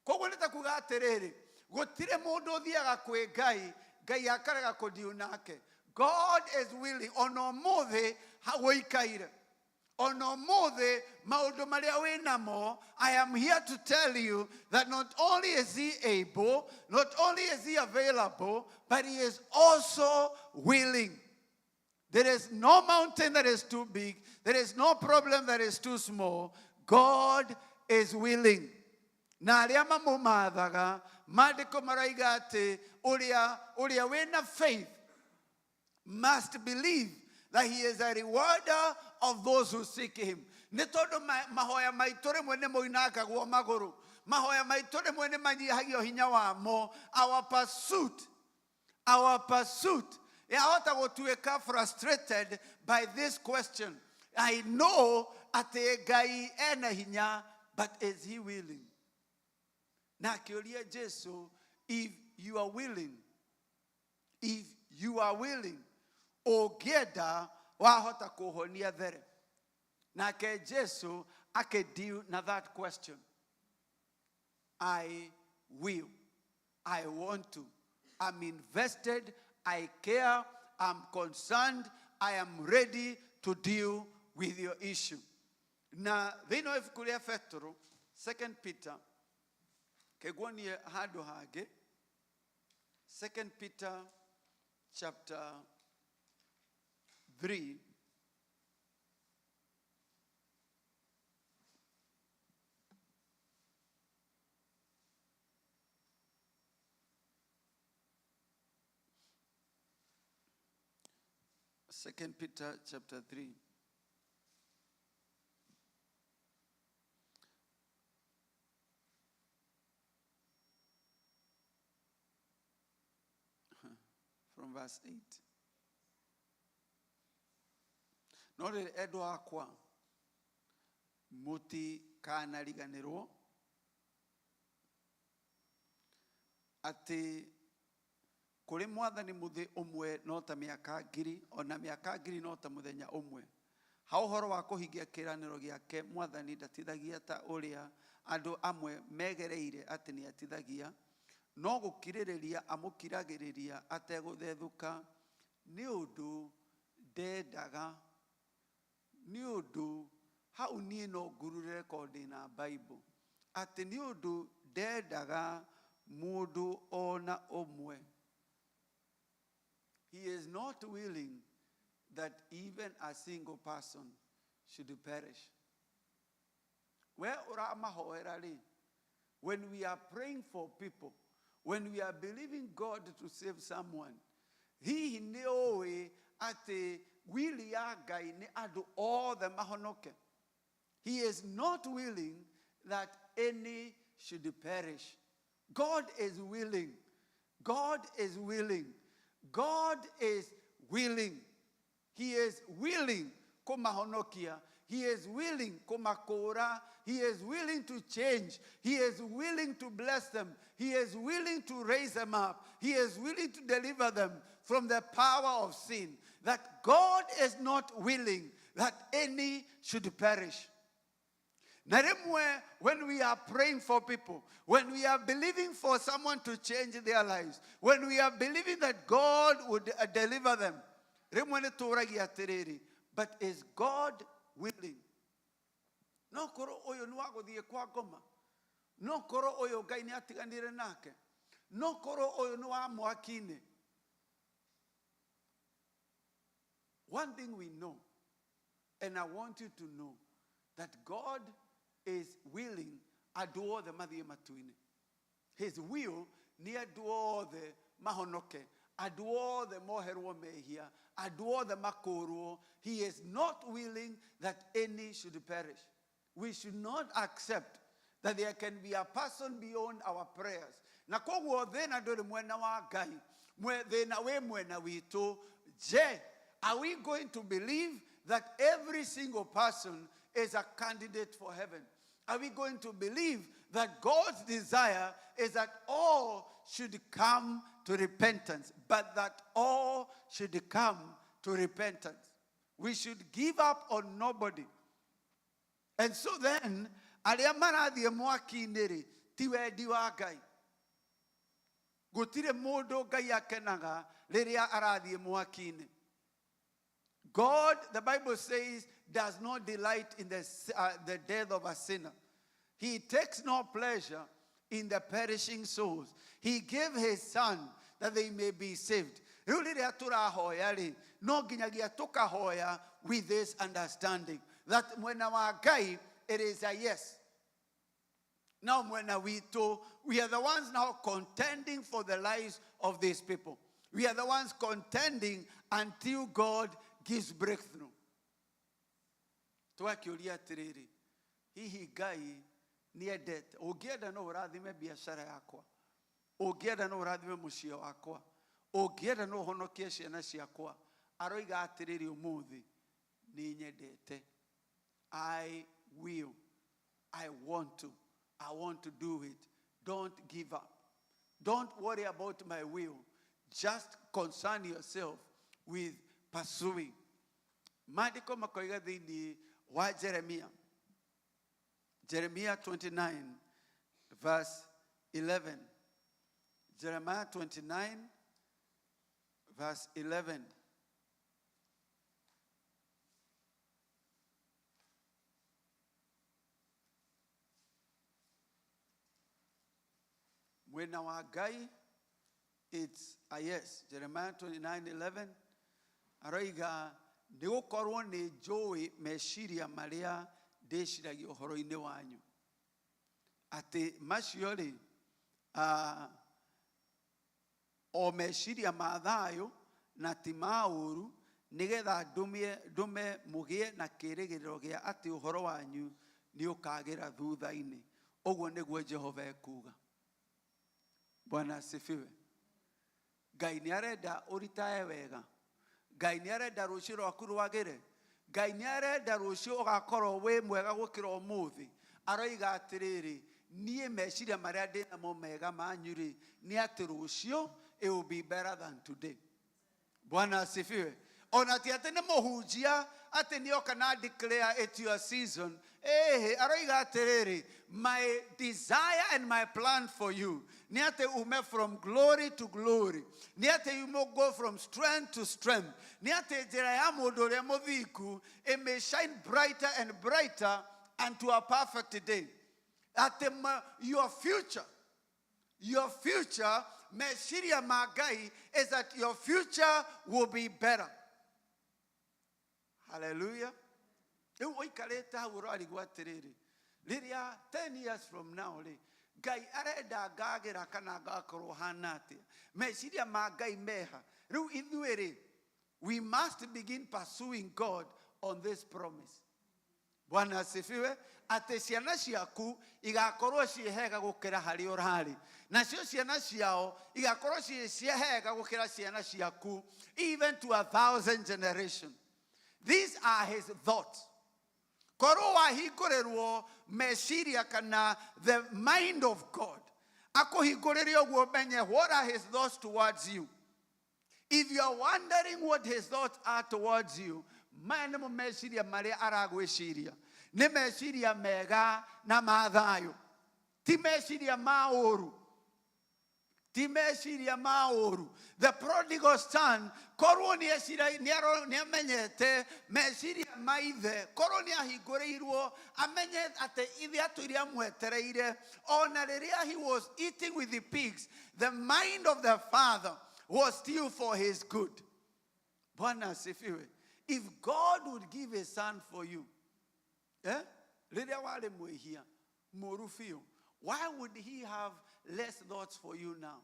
Koguo nĩ ta kuga atĩrĩrĩ, gũtirĩ mũndũ ũthiaga kwĩ Ngai, Ngai akarega kũdiu nake. God is willing. Ona ũmũthĩ gũikaire, ona ũmũthĩ maũndũ marĩa wĩ namo, I am here to tell you that not only is he able, not only is he available, but he is also willing. There is no mountain that is too big. There is no problem that is too small. God is willing. Na arĩa mamũmathaga, maandĩko maraiga atĩ ũrĩa wĩna faith must believe that he is a rewarder of those who seek him. Nĩ tondũ mahoya maitũ rĩmwe nĩ moinangagwo magũrũ. Mahoya maitũ rĩmwe nĩ manyihagio hinya wamo. Our pursuit, our pursuit yahota gũtuĩka frustrated by this question. I know atĩ Ngai ena hinya, but is he willing? Na akĩũria Jesu, if you are willing, if you are willing, ũngĩenda wahota kũhonia there. Nake Jesu akĩdeal na that question. I will. I want to. I'm invested. I care. I'm concerned. I am ready to deal with your issue. Na thĩinĩ wa ibuku rĩa Petero, 2 Peter, kĩguonie handũ hangĩ, 2 Peter chapter 3. Second Peter chapter 3. From verse 8. No rĩrĩ endwa akwa, mũtikanariganĩrwo atĩ kũrĩ mwathani mũthĩ ũmwe no ta mĩaka ngiri, ona mĩaka ngiri no ta mũthenya ũmwe. Ha ũhoro wa kũhingia kĩĩranĩro gĩake, mwathani ndatithagia ta ũrĩa andũ amwe megereire atĩ nĩatithagia, no gũkirĩrĩria amũkiragĩrĩria ategũthethũka, nĩ ũndũ ndendaga, nĩ ũndũ hau niĩ no ngurure korwo ndĩna Bible, atĩ nĩ ũndũ ndendaga mũndũ ona ũmwe. He is not willing that even a single person should perish. We ũramahoera rĩ, when we are praying for people, when we are believing God to save someone, hihi nĩ ũĩ atĩ will ya Ngai nĩ andũ othe mahonoke? He is not willing that any should perish. God is willing. God is willing. God is willing. He is willing kũmahonokia. He is willing kũmakũũra. He is willing to change. He is willing to bless them. He is willing to raise them up. He is willing to deliver them from the power of sin. That God is not willing that any should perish. Na rĩmwe, when we are praying for people, when we are believing for someone to change their lives, when we are believing that God would deliver them, rĩmwe nĩ tũragia atĩrĩrĩ, but is God willing? No korwo ũyũ nĩ wa gũthiĩ kwa ngoma, no korwo ũyũ Ngai nĩ atiganire nake, no korwo ũyũ nĩ wa mwaki-inĩ. One thing we know, and I want you to know, that God is willing andũ othe mathiĩ matu-inĩ. His will nĩ andũ othe mahonoke, andũ othe moherwo mehia, andũ othe makũrwo. He is not willing that any should perish. We should not accept that there can be a person beyond our prayers. Na koguo thĩna ndũrĩ mwena wa Ngai, thĩna wĩ mwena witũ. Je, are we going to believe that every single person is a candidate for heaven? Are we going to believe that God's desire is that all should come to repentance, but that all should come to repentance? We should give up on nobody. And so then, arĩa marathiĩ mwaki-inĩ rĩ, ti wendi wa Ngai. Gũtirĩ mũndũ Ngai akenaga rĩrĩa arathiĩ mwaki-inĩ. God, the Bible says, does not delight in the death of a sinner. He takes no pleasure in the perishing souls. He gave his son that they may be saved. Rĩu rĩrĩa tũrahoya rĩ, no nginyagia tũkahoya with this understanding that mwena wa Ngai, it is a yes. Now mwena witũ, we are the ones now contending for the lives of these people. We are the ones contending until God gives breakthrough. Twakĩũria atĩrĩrĩ, hihi Ngai Nĩendete. Ũngĩenda no ũrathime biacara yakwa. Ũngĩenda no ũrathime mũciĩ wakwa. Ũngĩenda no ũhonokie ciana ciakwa. Aroiga atĩrĩrĩ ũmũthĩ, nĩ nyendete. I will. I want to. I want to do it. Don't give up. Don't worry about my will. Just concern yourself with pursuing. Maandĩko makoiga thĩinĩ wa Jeremia. Jeremiah 29 verse 11. Jeremiah 29 verse 11. Mwena wa Ngai, it's a yes. Jeremiah 29:11 aroiga nĩ gũkorwo nĩ njũĩ meciria marĩa ndĩciragia ũhoro-inĩ wanyu, atĩ macio rĩ, o meciria ma thayũ na ti ma ũũru, nĩgetha ndũme mũgĩe na kĩĩrĩgĩrĩro gĩa atĩ ũhoro wanyu nĩ ũkagĩra thutha-inĩ. Ũguo nĩguo Jehova ekuuga. Bwana asifiwe. Ngai nĩ arenda ũritae wega. Ngai nĩ arenda rũciũ rwaku rwagĩre. Ngai nĩ arenda rũciũ ũgakorwo wĩ mwega gũkĩra ũmũthĩ. Aroiga atĩrĩrĩ, niĩ meciria marĩa ndĩ namo mega manyu rĩ, nĩ atĩ rũciũ it will be better than today. Bwana asifiwe. Ona ti atĩ nĩ mũhunjia atĩ nĩ oka na declare it your season. Ĩhĩ, aroiga atĩrĩrĩ, my desire and my plan for you nĩ atĩ ume from glory to glory, nĩ atĩ you go from strength to strength, nĩ atĩ njĩra ya mũndũ ũrĩa mũthingu it may shine brighter and brighter unto a perfect day. Atĩ your future, your future, meciria ma Ngai is that your future will be better. Hallelujah. Rĩu ũikarĩte hau ũrarigwo atĩrĩrĩ, rĩrĩa 10 years from now rĩ, Ngai arenda ngagĩra kana ngakorwo hana atĩa? Meciria ma Ngai meha. Rĩu ithuĩ rĩ, we must begin pursuing God on this promise. Bwana asifiwe. Atĩ ciana ciaku igakorwo ciĩ hega gũkĩra harĩa ũrarĩ, nacio ciana ciao igakorwo ciĩ cia hega gũkĩra ciana ciaku, even to 1,000 generation. These are his thoughts. Korwo wahingũrĩrwo meciria kana the mind of God, akũhingũrĩre ũguo ũmenye what are his thoughts towards you. If you are wondering what his thoughts are towards you, maya nĩmo meciria marĩa aragwĩciria. Nĩ meciria mega na ma thayũ, ti meciria ma ũũru. Ti meciria ma ũũru. The prodigal son, korwo nĩ ecira, nĩ aro, nĩ amenyete meciria ma ithe, korwo nĩ ahingũrĩirwo amenye atĩ ithe atũire amwetereire, ona rĩrĩa he was eating with the pigs, the mind of the father was still for his good. Bwana asifiwe. If God would give his son for you, rĩrĩa warĩ mwĩhia mũũru biũ, why would he have less thoughts for you now?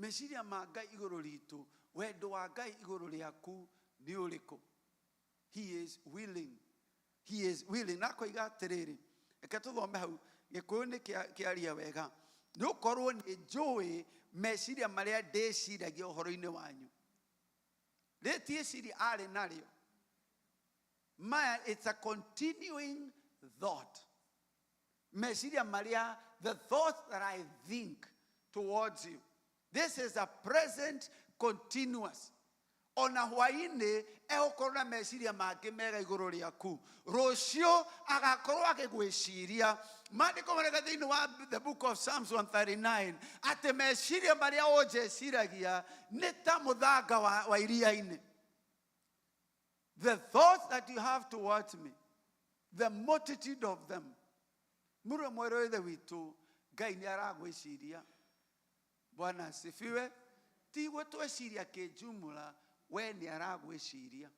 Meciria ma Ngai igũrũ ritũ, wendo wa Ngai igũrũ rĩaku nĩ ũrĩkũ? He is willing. He is willing. Na akoiga atĩrĩrĩ, reke tũthome hau, Gĩkũyũ nĩ kĩaria wega. Nĩ ũkorwo nĩ njũĩ meciria marĩa ndĩciragia ũhoro-inĩ wanyu. Rĩrĩ ti ĩciria arĩ narĩo. Maya, it's a continuing thought. Meciria marĩa, the thoughts that I think towards you. This is a present continuous. Ona hwaĩ-inĩ egũkorwo na meciria mangĩ mega igũrũ rĩaku. Rũciũ agakorwo agĩgwĩciria. Maandĩko mareka thĩinĩ wa the book of Psalms 139 atĩ meciria marĩa ũnjeciragia nĩ ta mũthanga wa iria-inĩ. The thoughts that you have towards me, the multitude of them. Mũrũ mwerũ ithe witũ, Ngai nĩ aragwĩciria. Bwana asifiwe. Ti gwĩtwĩciria kĩnjumla, we nĩ aragwĩciria.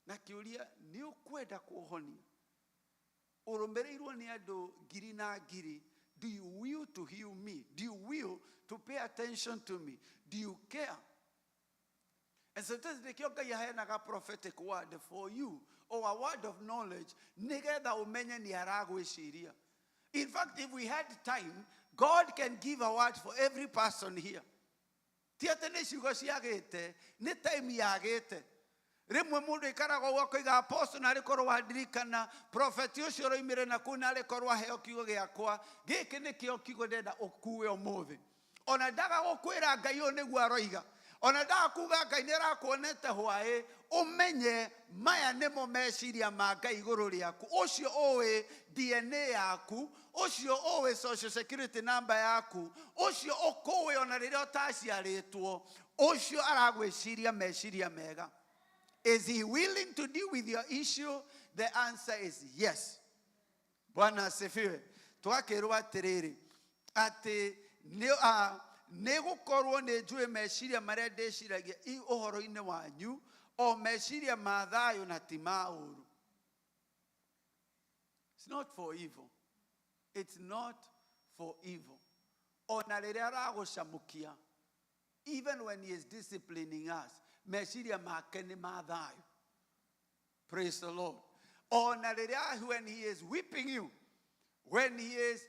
Na kĩũria, nĩ ũkwenda kũhonia? Ũrũmĩrĩirwo nĩ andũ ngiri na ngiri. Do you will to heal me? Do you will to pay attention to me? Do you care? And sometimes nĩkĩo Ngai aheanaga prophetic word for you or a word of knowledge nĩgetha ũmenye nĩ aragwĩciria. In fact, if we had time, God can give a word for every person here. Ti atĩ nĩ ciugo ciagĩte, nĩ time yagĩte. Rĩmwe mũndũ aikaraga ũguo akoiga apostle narĩ korwo wandirikana prophet ũcio ũroimire na kũu narĩ korwo aheo kiugo gĩakwa gĩkĩ nĩkĩo kiugo ndĩrenda ũkue ũmũthĩ. Ona ndaga gũkwĩra Ngai ũyũ nĩguo aroiga. Ona ndaga kuga Ngai nĩ arakuonete hwaĩ, ũmenye maya nĩmo meciria ma Ngai igũrũ rĩaku. Ũcio ũĩ DNA yaku, ũcio ũĩ social security number yaku, ũcio ũkũĩ ona rĩrĩa ũtaciarĩtwo, ũcio aragwĩciria meciria mega. Is he willing to deal with your issue? The answer is yes. Bwana asifiwe. Twakĩrwo atĩrĩrĩ atĩ nĩ gũkorwo nĩ njũĩ meciria marĩa ndĩciragia ũhoro-inĩ wanyu, o meciria ma thayũ na ti ma ũũru. It's not for evil. It's not for evil. Ona rĩrĩa aragũcamũkia, even when he is disciplining us, meciria make nĩ ma thayũ. Praise the Lord. Ona rĩrĩa when he is whipping you, when he is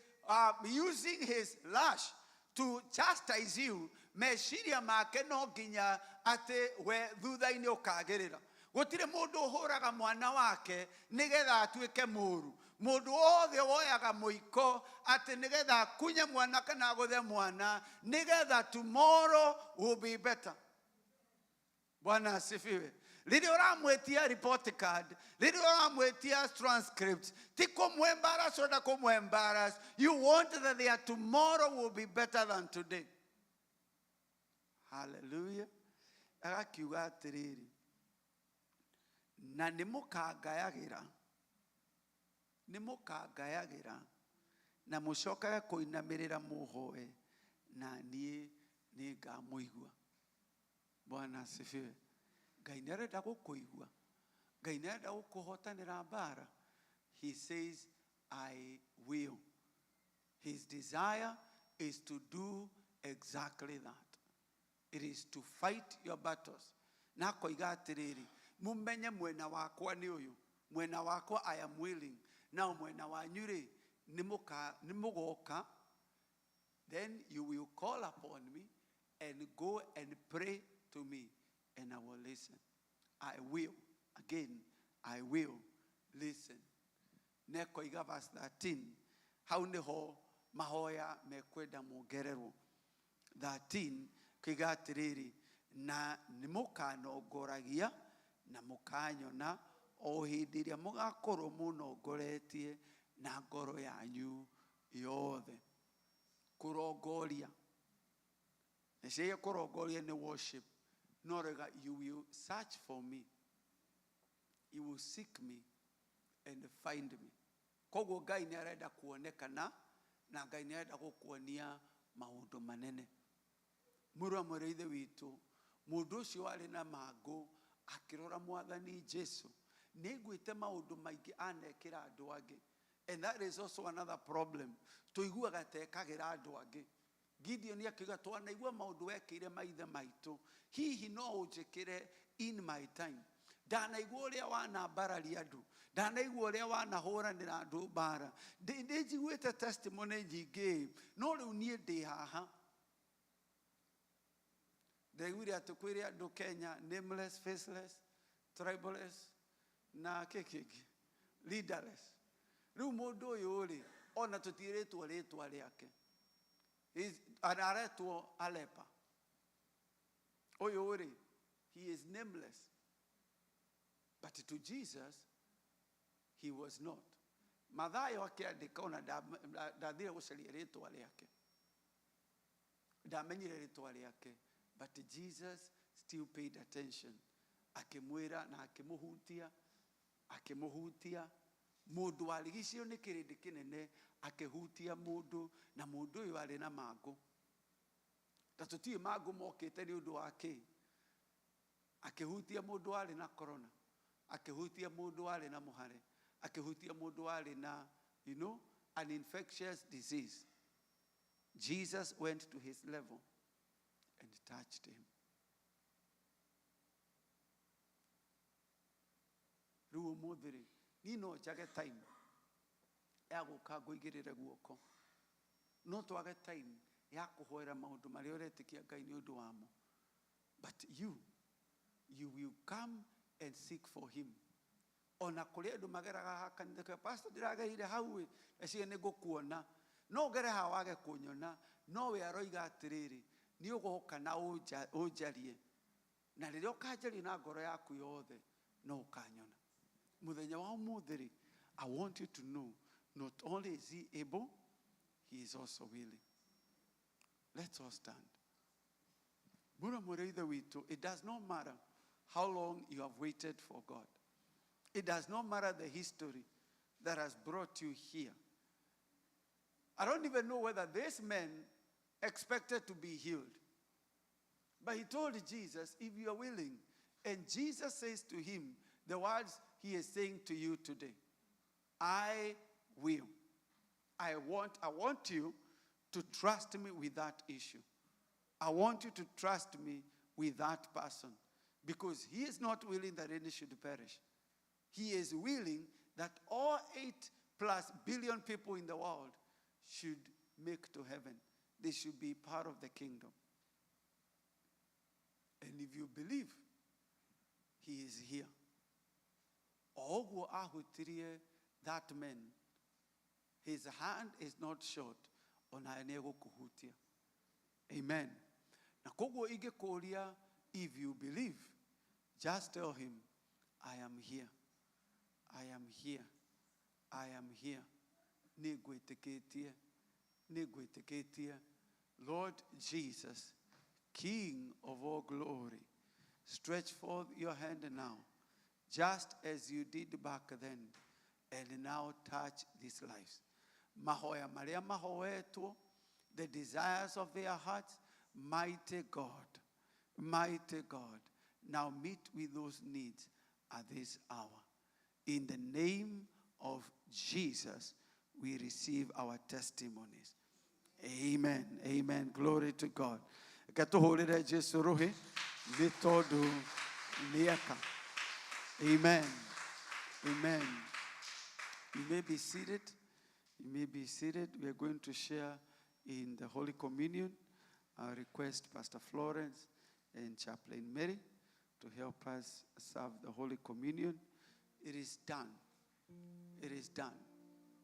using his lash to chastise you, meciria make no nginya atĩ we thutha-inĩ ũkagĩrĩra. Gũtirĩ mũndũ ũhũraga mwana wake nĩgetha atuĩke mũũru. Mũndũ wothe woyaga mũiko atĩ nĩgetha akunye mwana kana agũthe mwana nĩgetha tomorrow will be better. Bwana asifiwe. Rĩrĩa ũramwĩtia report card, rĩrĩa ũramwĩtia transcript, ti kũmũ-embarrass ũrenda kũmũ-embarrass. You want that their tomorrow will be better than today. Hallelujah. Agakiuga atĩrĩrĩ, na nĩ mũkangayagĩra, nĩ mũkangayagĩra, na mũcokage kũinamĩrĩra mũhoe, na niĩ nĩ ngamũigua. Bwana asifiwe. Ngai nĩ arenda gũkũigua. Ngai nĩ arenda gũkũhotanĩra mbara. He says, I will. His desire is to do exactly that. It is to fight your battles. Na akoiga atĩrĩrĩ, mũmenye mwena wakwa nĩ ũyũ. Mwena wakwa I am willing. Nao mwena wanyu rĩ, nĩ mũgoka. Then you will call upon me and go and pray to me, and I will listen. I will. Again, I will listen. Nekoiga verse 13. Hau niho mahoya mekwenda muongererwo. 13 kiuga atĩrĩrĩ, na nĩ mũkanongoragia na mũkanyona o hĩndĩ ĩrĩa mũgakorwo mũnongoretie na ngoro yanyu yothe. Kũrongoria. Nĩcio kũrongoria nĩ worship. No rega, you will search for me. You will seek me and find me. Koguo Ngai nĩ arenda kuonekana na Ngai nĩ arenda gũkuonia maũndũ manene. Mũrũ wa mwarĩ wa Ithe witũ, mũndũ ũcio warĩ na mangũ akĩrora Mwathani Jesu, nĩaiguĩte maũndũ maingĩ anekĩra andũ angĩ. And that is also another problem. Tũiguaga ta ekagĩra andũ angĩ. Gideon akiuga twanaigua maũndũ wekĩire maithe maitũ, hihi no ũnjĩkĩre in my time. Ndanaigua ũrĩa wanambararia andũ, ndanaigua ũrĩa wanahũranĩra andũ mbara, nĩ njiguĩte testimony nyingĩ, no rĩu niĩ ndĩ haha. Ndaiguire atĩ kwĩrĩ andũ Kenya nameless, faceless, tribaless na kĩ kĩngĩ, leaderless. Rĩu mũndũ ũyũ rĩ, ona tũtiĩrĩtwo rĩtwa rĩake. Aretwo Alepa. Ũyũ rĩ, he is nameless. But to Jesus, he was not. Mathayo akĩandĩka ona ndathire gũcaria rĩtwa rĩake. Ndamenyire rĩtwa rĩake. But Jesus still paid attention. Akĩmwĩra na akĩmũhutia, akĩmũhutia. Mũndũ warigicĩirio nĩ kĩrĩndĩ kĩnene akĩhutia mũndũ, na mũndũ ũyũ arĩ na mangũ. Ta tũtiũĩ mangũ mokĩte nĩ ũndũ wa kĩ. Akĩhutia mũndũ warĩ na corona, akĩhutia mũndũ warĩ na mũhare, akĩhutia mũndũ warĩ na, you know, an infectious disease. Jesus went to his level and touched him. Rĩu ũmũthĩ rĩ, niĩ no njage time ya gũka ngũigĩrĩre guoko, no twage time ya kũhoera maũndũ marĩa ũretĩkia Ngai nĩ ũndũ wamo, but you will come and seek for him. Ona kũrĩ andũ mageraga haha kanitha, pastor, ndĩragereire hau ĩ, eciria nĩ ngũkuona, no ũgere haha wage kũnyona, no we aroiga atĩrĩrĩ, nĩ ũgoka na ũnjarie, na rĩrĩa ũkanjaria na ngoro yaku yothe no ũkanyona. Mũthenya wa ũmũthĩ rĩ, I want you to know, not only is he able, he is also willing. Let's all stand. Mũrũ mũrĩ Ithe witũ, it does not matter how long you have waited for God. It does not matter the history that has brought you here. I don't even know whether this man expected to be healed. But he told Jesus, if you are willing. And Jesus says to him the words he is saying to you today, I will. I want you to trust me with that issue. I want you to trust me with that person. Because he is not willing that any should perish. He is willing that all 8+ billion people in the world should make to heaven. They should be part of the kingdom. And if you believe, he is here. Oguo ahutirie that man, his hand is not short, ona nĩ egũkũhutia. Amen. Na koguo ingĩkũria, if you believe, just tell him, I am here. I am here. I am here. Nĩ ngwĩtĩkĩtie. Nĩ ngwĩtĩkĩtie. Lord Jesus, King of all glory, stretch forth your hand now, just as you did back then, and now touch these lives. Mahoya marĩa mahoetwo, the desires of their hearts, mighty God, now meet with those needs at this hour. In the name of Jesus, we receive our testimonies. Amen. Amen. Glory to God. Reke tũhũrĩre Jesu rũhĩ nĩ tondũ nĩeka. Amen. Amen. You may be seated. You may be seated. We are going to share in the Holy Communion. I request Pastor Florence and Chaplain Mary to help us serve the Holy Communion. It is done. It is done.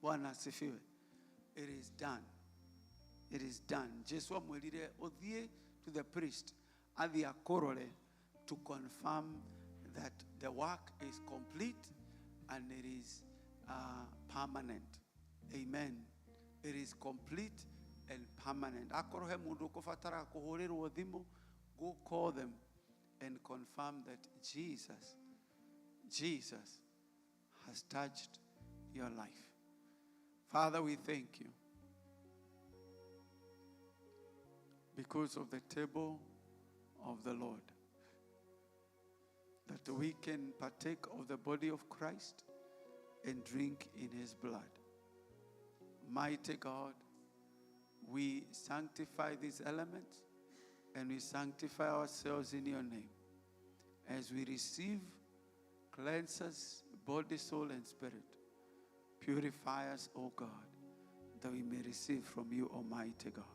Bwana asifiwe. It is done. It is done. Jesu amwĩrire ũthiĩ to the priest athiĩ akũrore to confirm that the work is complete and it is permanent. Amen. It is complete and permanent. Akorwo he mũndũ ũkũbatara kũhũrĩrwo thimũ, go call them and confirm that Jesus has touched your life. Father, we thank you because of the table of the Lord, that we can partake of the body of Christ and drink in his blood. Mighty God, we sanctify these elements and we sanctify ourselves in your name. As we receive, cleanse us, body, soul, and spirit. Purify us, O God, that we may receive from you, Almighty God.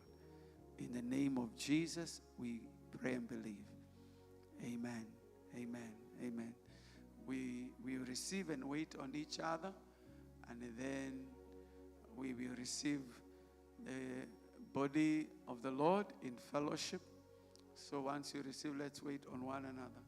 In the name of Jesus, we pray and believe. Amen. Amen. Amen. We receive and wait on each other, and then we will receive the body of the Lord in fellowship. So once you receive, let's wait on one another.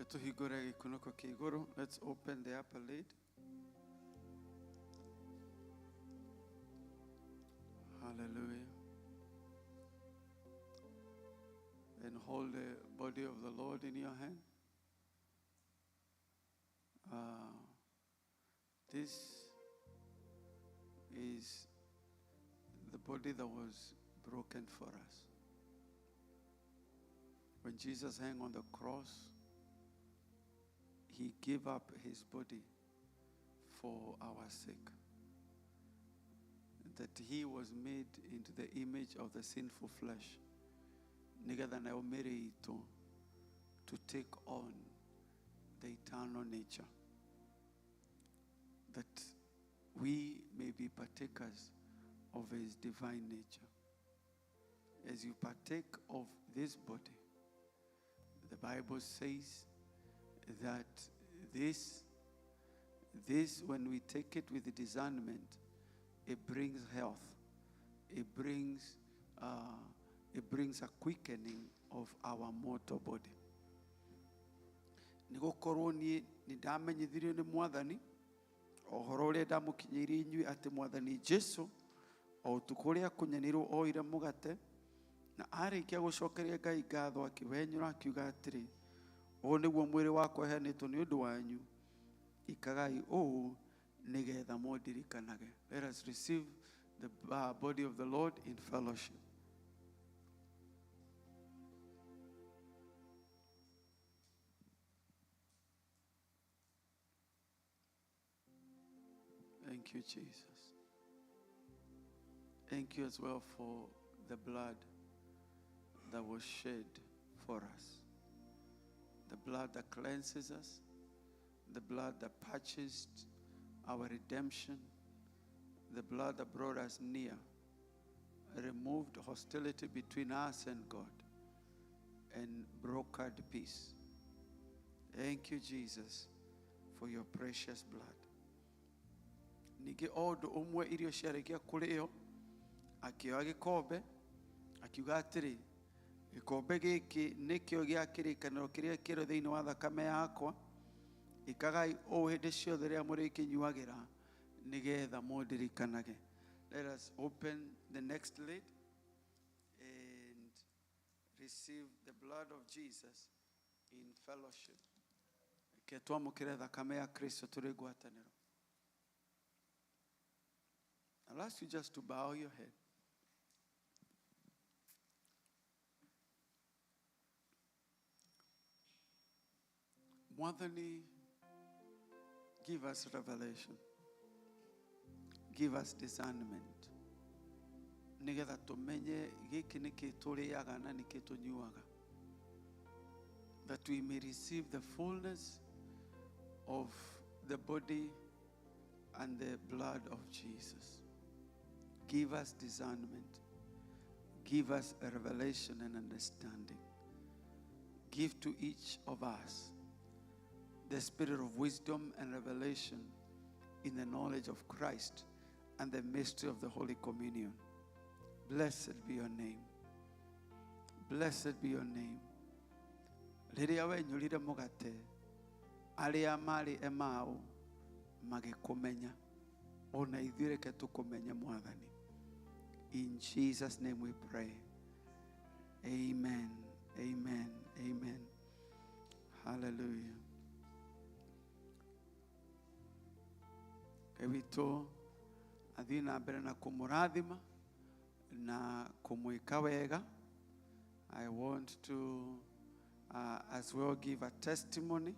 Tũhingũre gĩkunĩko kĩa igũrũ. Let's open the upper lid. Hallelujah. And hold the body of the Lord in your hand. This is the body that was broken for us. When Jesus hung on the cross, he gave up his body for our sake. That he was made into the image of the sinful flesh. Nĩgetha nayo mĩĩrĩ itũ to take on the eternal nature. That we may be partakers of his divine nature. As you partake of this body, the Bible says that this, when we take it with discernment, it brings health. It brings a quickening of our mortal body. Nĩgũkorwo niĩ nĩndamenyithirio nĩ Mwathani ũhoro ũrĩa ndamũkinyĩirie inyuĩ atĩ Mwathani Jesu o ũtukũ ũrĩa akunyanĩirwo oire mũgate na arĩkia gũcokeria Ngai ngatho akĩwenyũra akiuga atĩrĩ, ũũ nĩguo mwĩrĩ wakwa ũheanĩtwo nĩ ũndũ wanyu, ikagai ũũ nĩgetha mũndirikanage. Let us receive the body of the Lord in fellowship. Thank you, Jesus. Thank you as well for the blood that was shed for us. The blood that cleanses us, the blood that purchased our redemption, the blood that brought us near, removed hostility between us and God, and brokered peace. Thank you, Jesus, for your precious blood. Ningĩ o ũndũ ũmwe irio ciarĩkia kũrĩo, akĩoya gĩkombe, akiuga atĩrĩ, gĩkombe gĩkĩ nĩkĩo gĩa kĩrĩkanĩro kĩrĩa kĩerũ thĩinĩ wa thakame yakwa, ĩkagai ũũ hĩndĩ ciothe rĩrĩa mũrĩkĩnyuagĩra nĩgetha mũndirikanage. Let us open the next lid and receive the blood of Jesus in fellowship. Reke twamũkĩre thakame ya Kristo tũrĩ ngwatanĩro. I'll ask you just to bow your head. Mwathani, give us revelation. Give us discernment. Nĩgetha tũmenye gĩkĩ nĩkĩ tũrĩaga na nĩkĩ tũnyuaga. That we may receive the fullness of the body and the blood of Jesus. Give us discernment. Give us a revelation and understanding. Give to each of us the spirit of wisdom and revelation in the knowledge of Christ and the mystery of the Holy Communion. Blessed be your name. Blessed be your name. Rĩrĩa wenyũrire mũgate, arĩa marĩ Emau magĩkũmenya. Ona ithuĩ reke tũkũmenye Mwathani. In Jesus' name we pray. Amen. Amen. Amen. Hallelujah. Ngai witũ athiĩ na mbere na kũmũrathima na kũmwĩka wega. I want to as well give a testimony.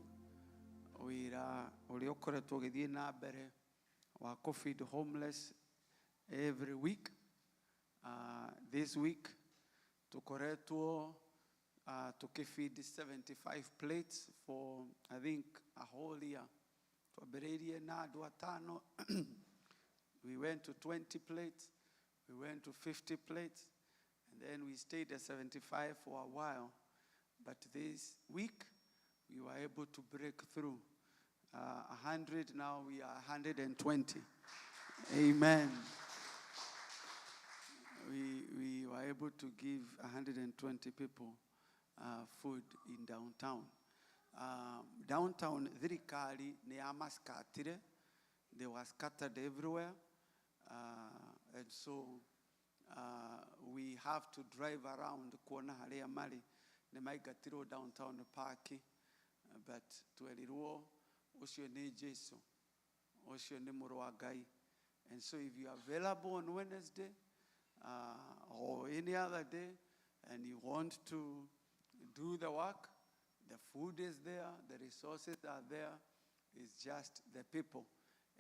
Wĩra ũrĩa ũkoretwo ũgĩthiĩ na mbere wa kũ-feed homeless every week. This week tũkoretwo tũkĩfeed 75 plates for I think a whole year. Twambĩrĩirie na andũ atano. We went to 20 plates, we went to 50 plates, and then we stayed at 75 for a while. But this week, we were able to break through. 100, now we are 120. Amen. We were able to give 120 people food in downtown. Downtown thirikari nĩ yamascatire. They were scattered everywhere. And so we have to drive around kuona harĩa marĩ. Nĩ maingatirwo downtown park, but twerirwo ũcio nĩ Jesu, ũcio nĩ mũrũ wa Ngai. And so if you are available on Wednesday or any other day and you want to do the work, the food is there, the resources are there. It's just the people.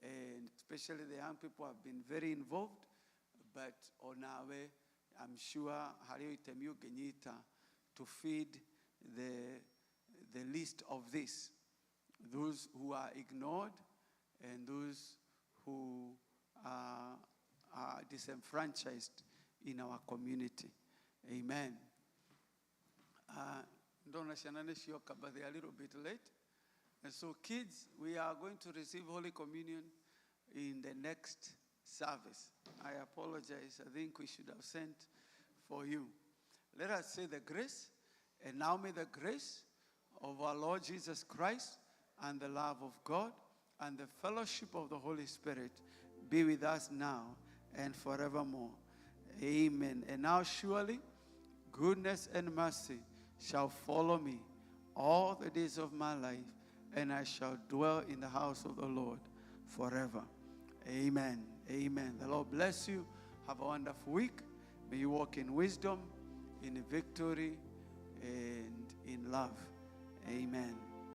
And especially the young people have been very involved, but onawe, I'm sure harĩ itemi ũngĩnyita to feed the least of this, those who are ignored and those who are disenfranchised in our community. Amen. Ndona ciana nĩ cioka, but they are a little bit late. And so, kids, we are going to receive Holy Communion in the next service. I apologize. I think we should have sent for you. Let us say the grace. And now may the grace of our Lord Jesus Christ and the love of God and the fellowship of the Holy Spirit be with us now and forevermore. Amen. And now surely goodness and mercy shall follow me all the days of my life, and I shall dwell in the house of the Lord forever. Amen. Amen. The Lord bless you. Have a wonderful week. May you walk in wisdom, in victory, and in love. Amen.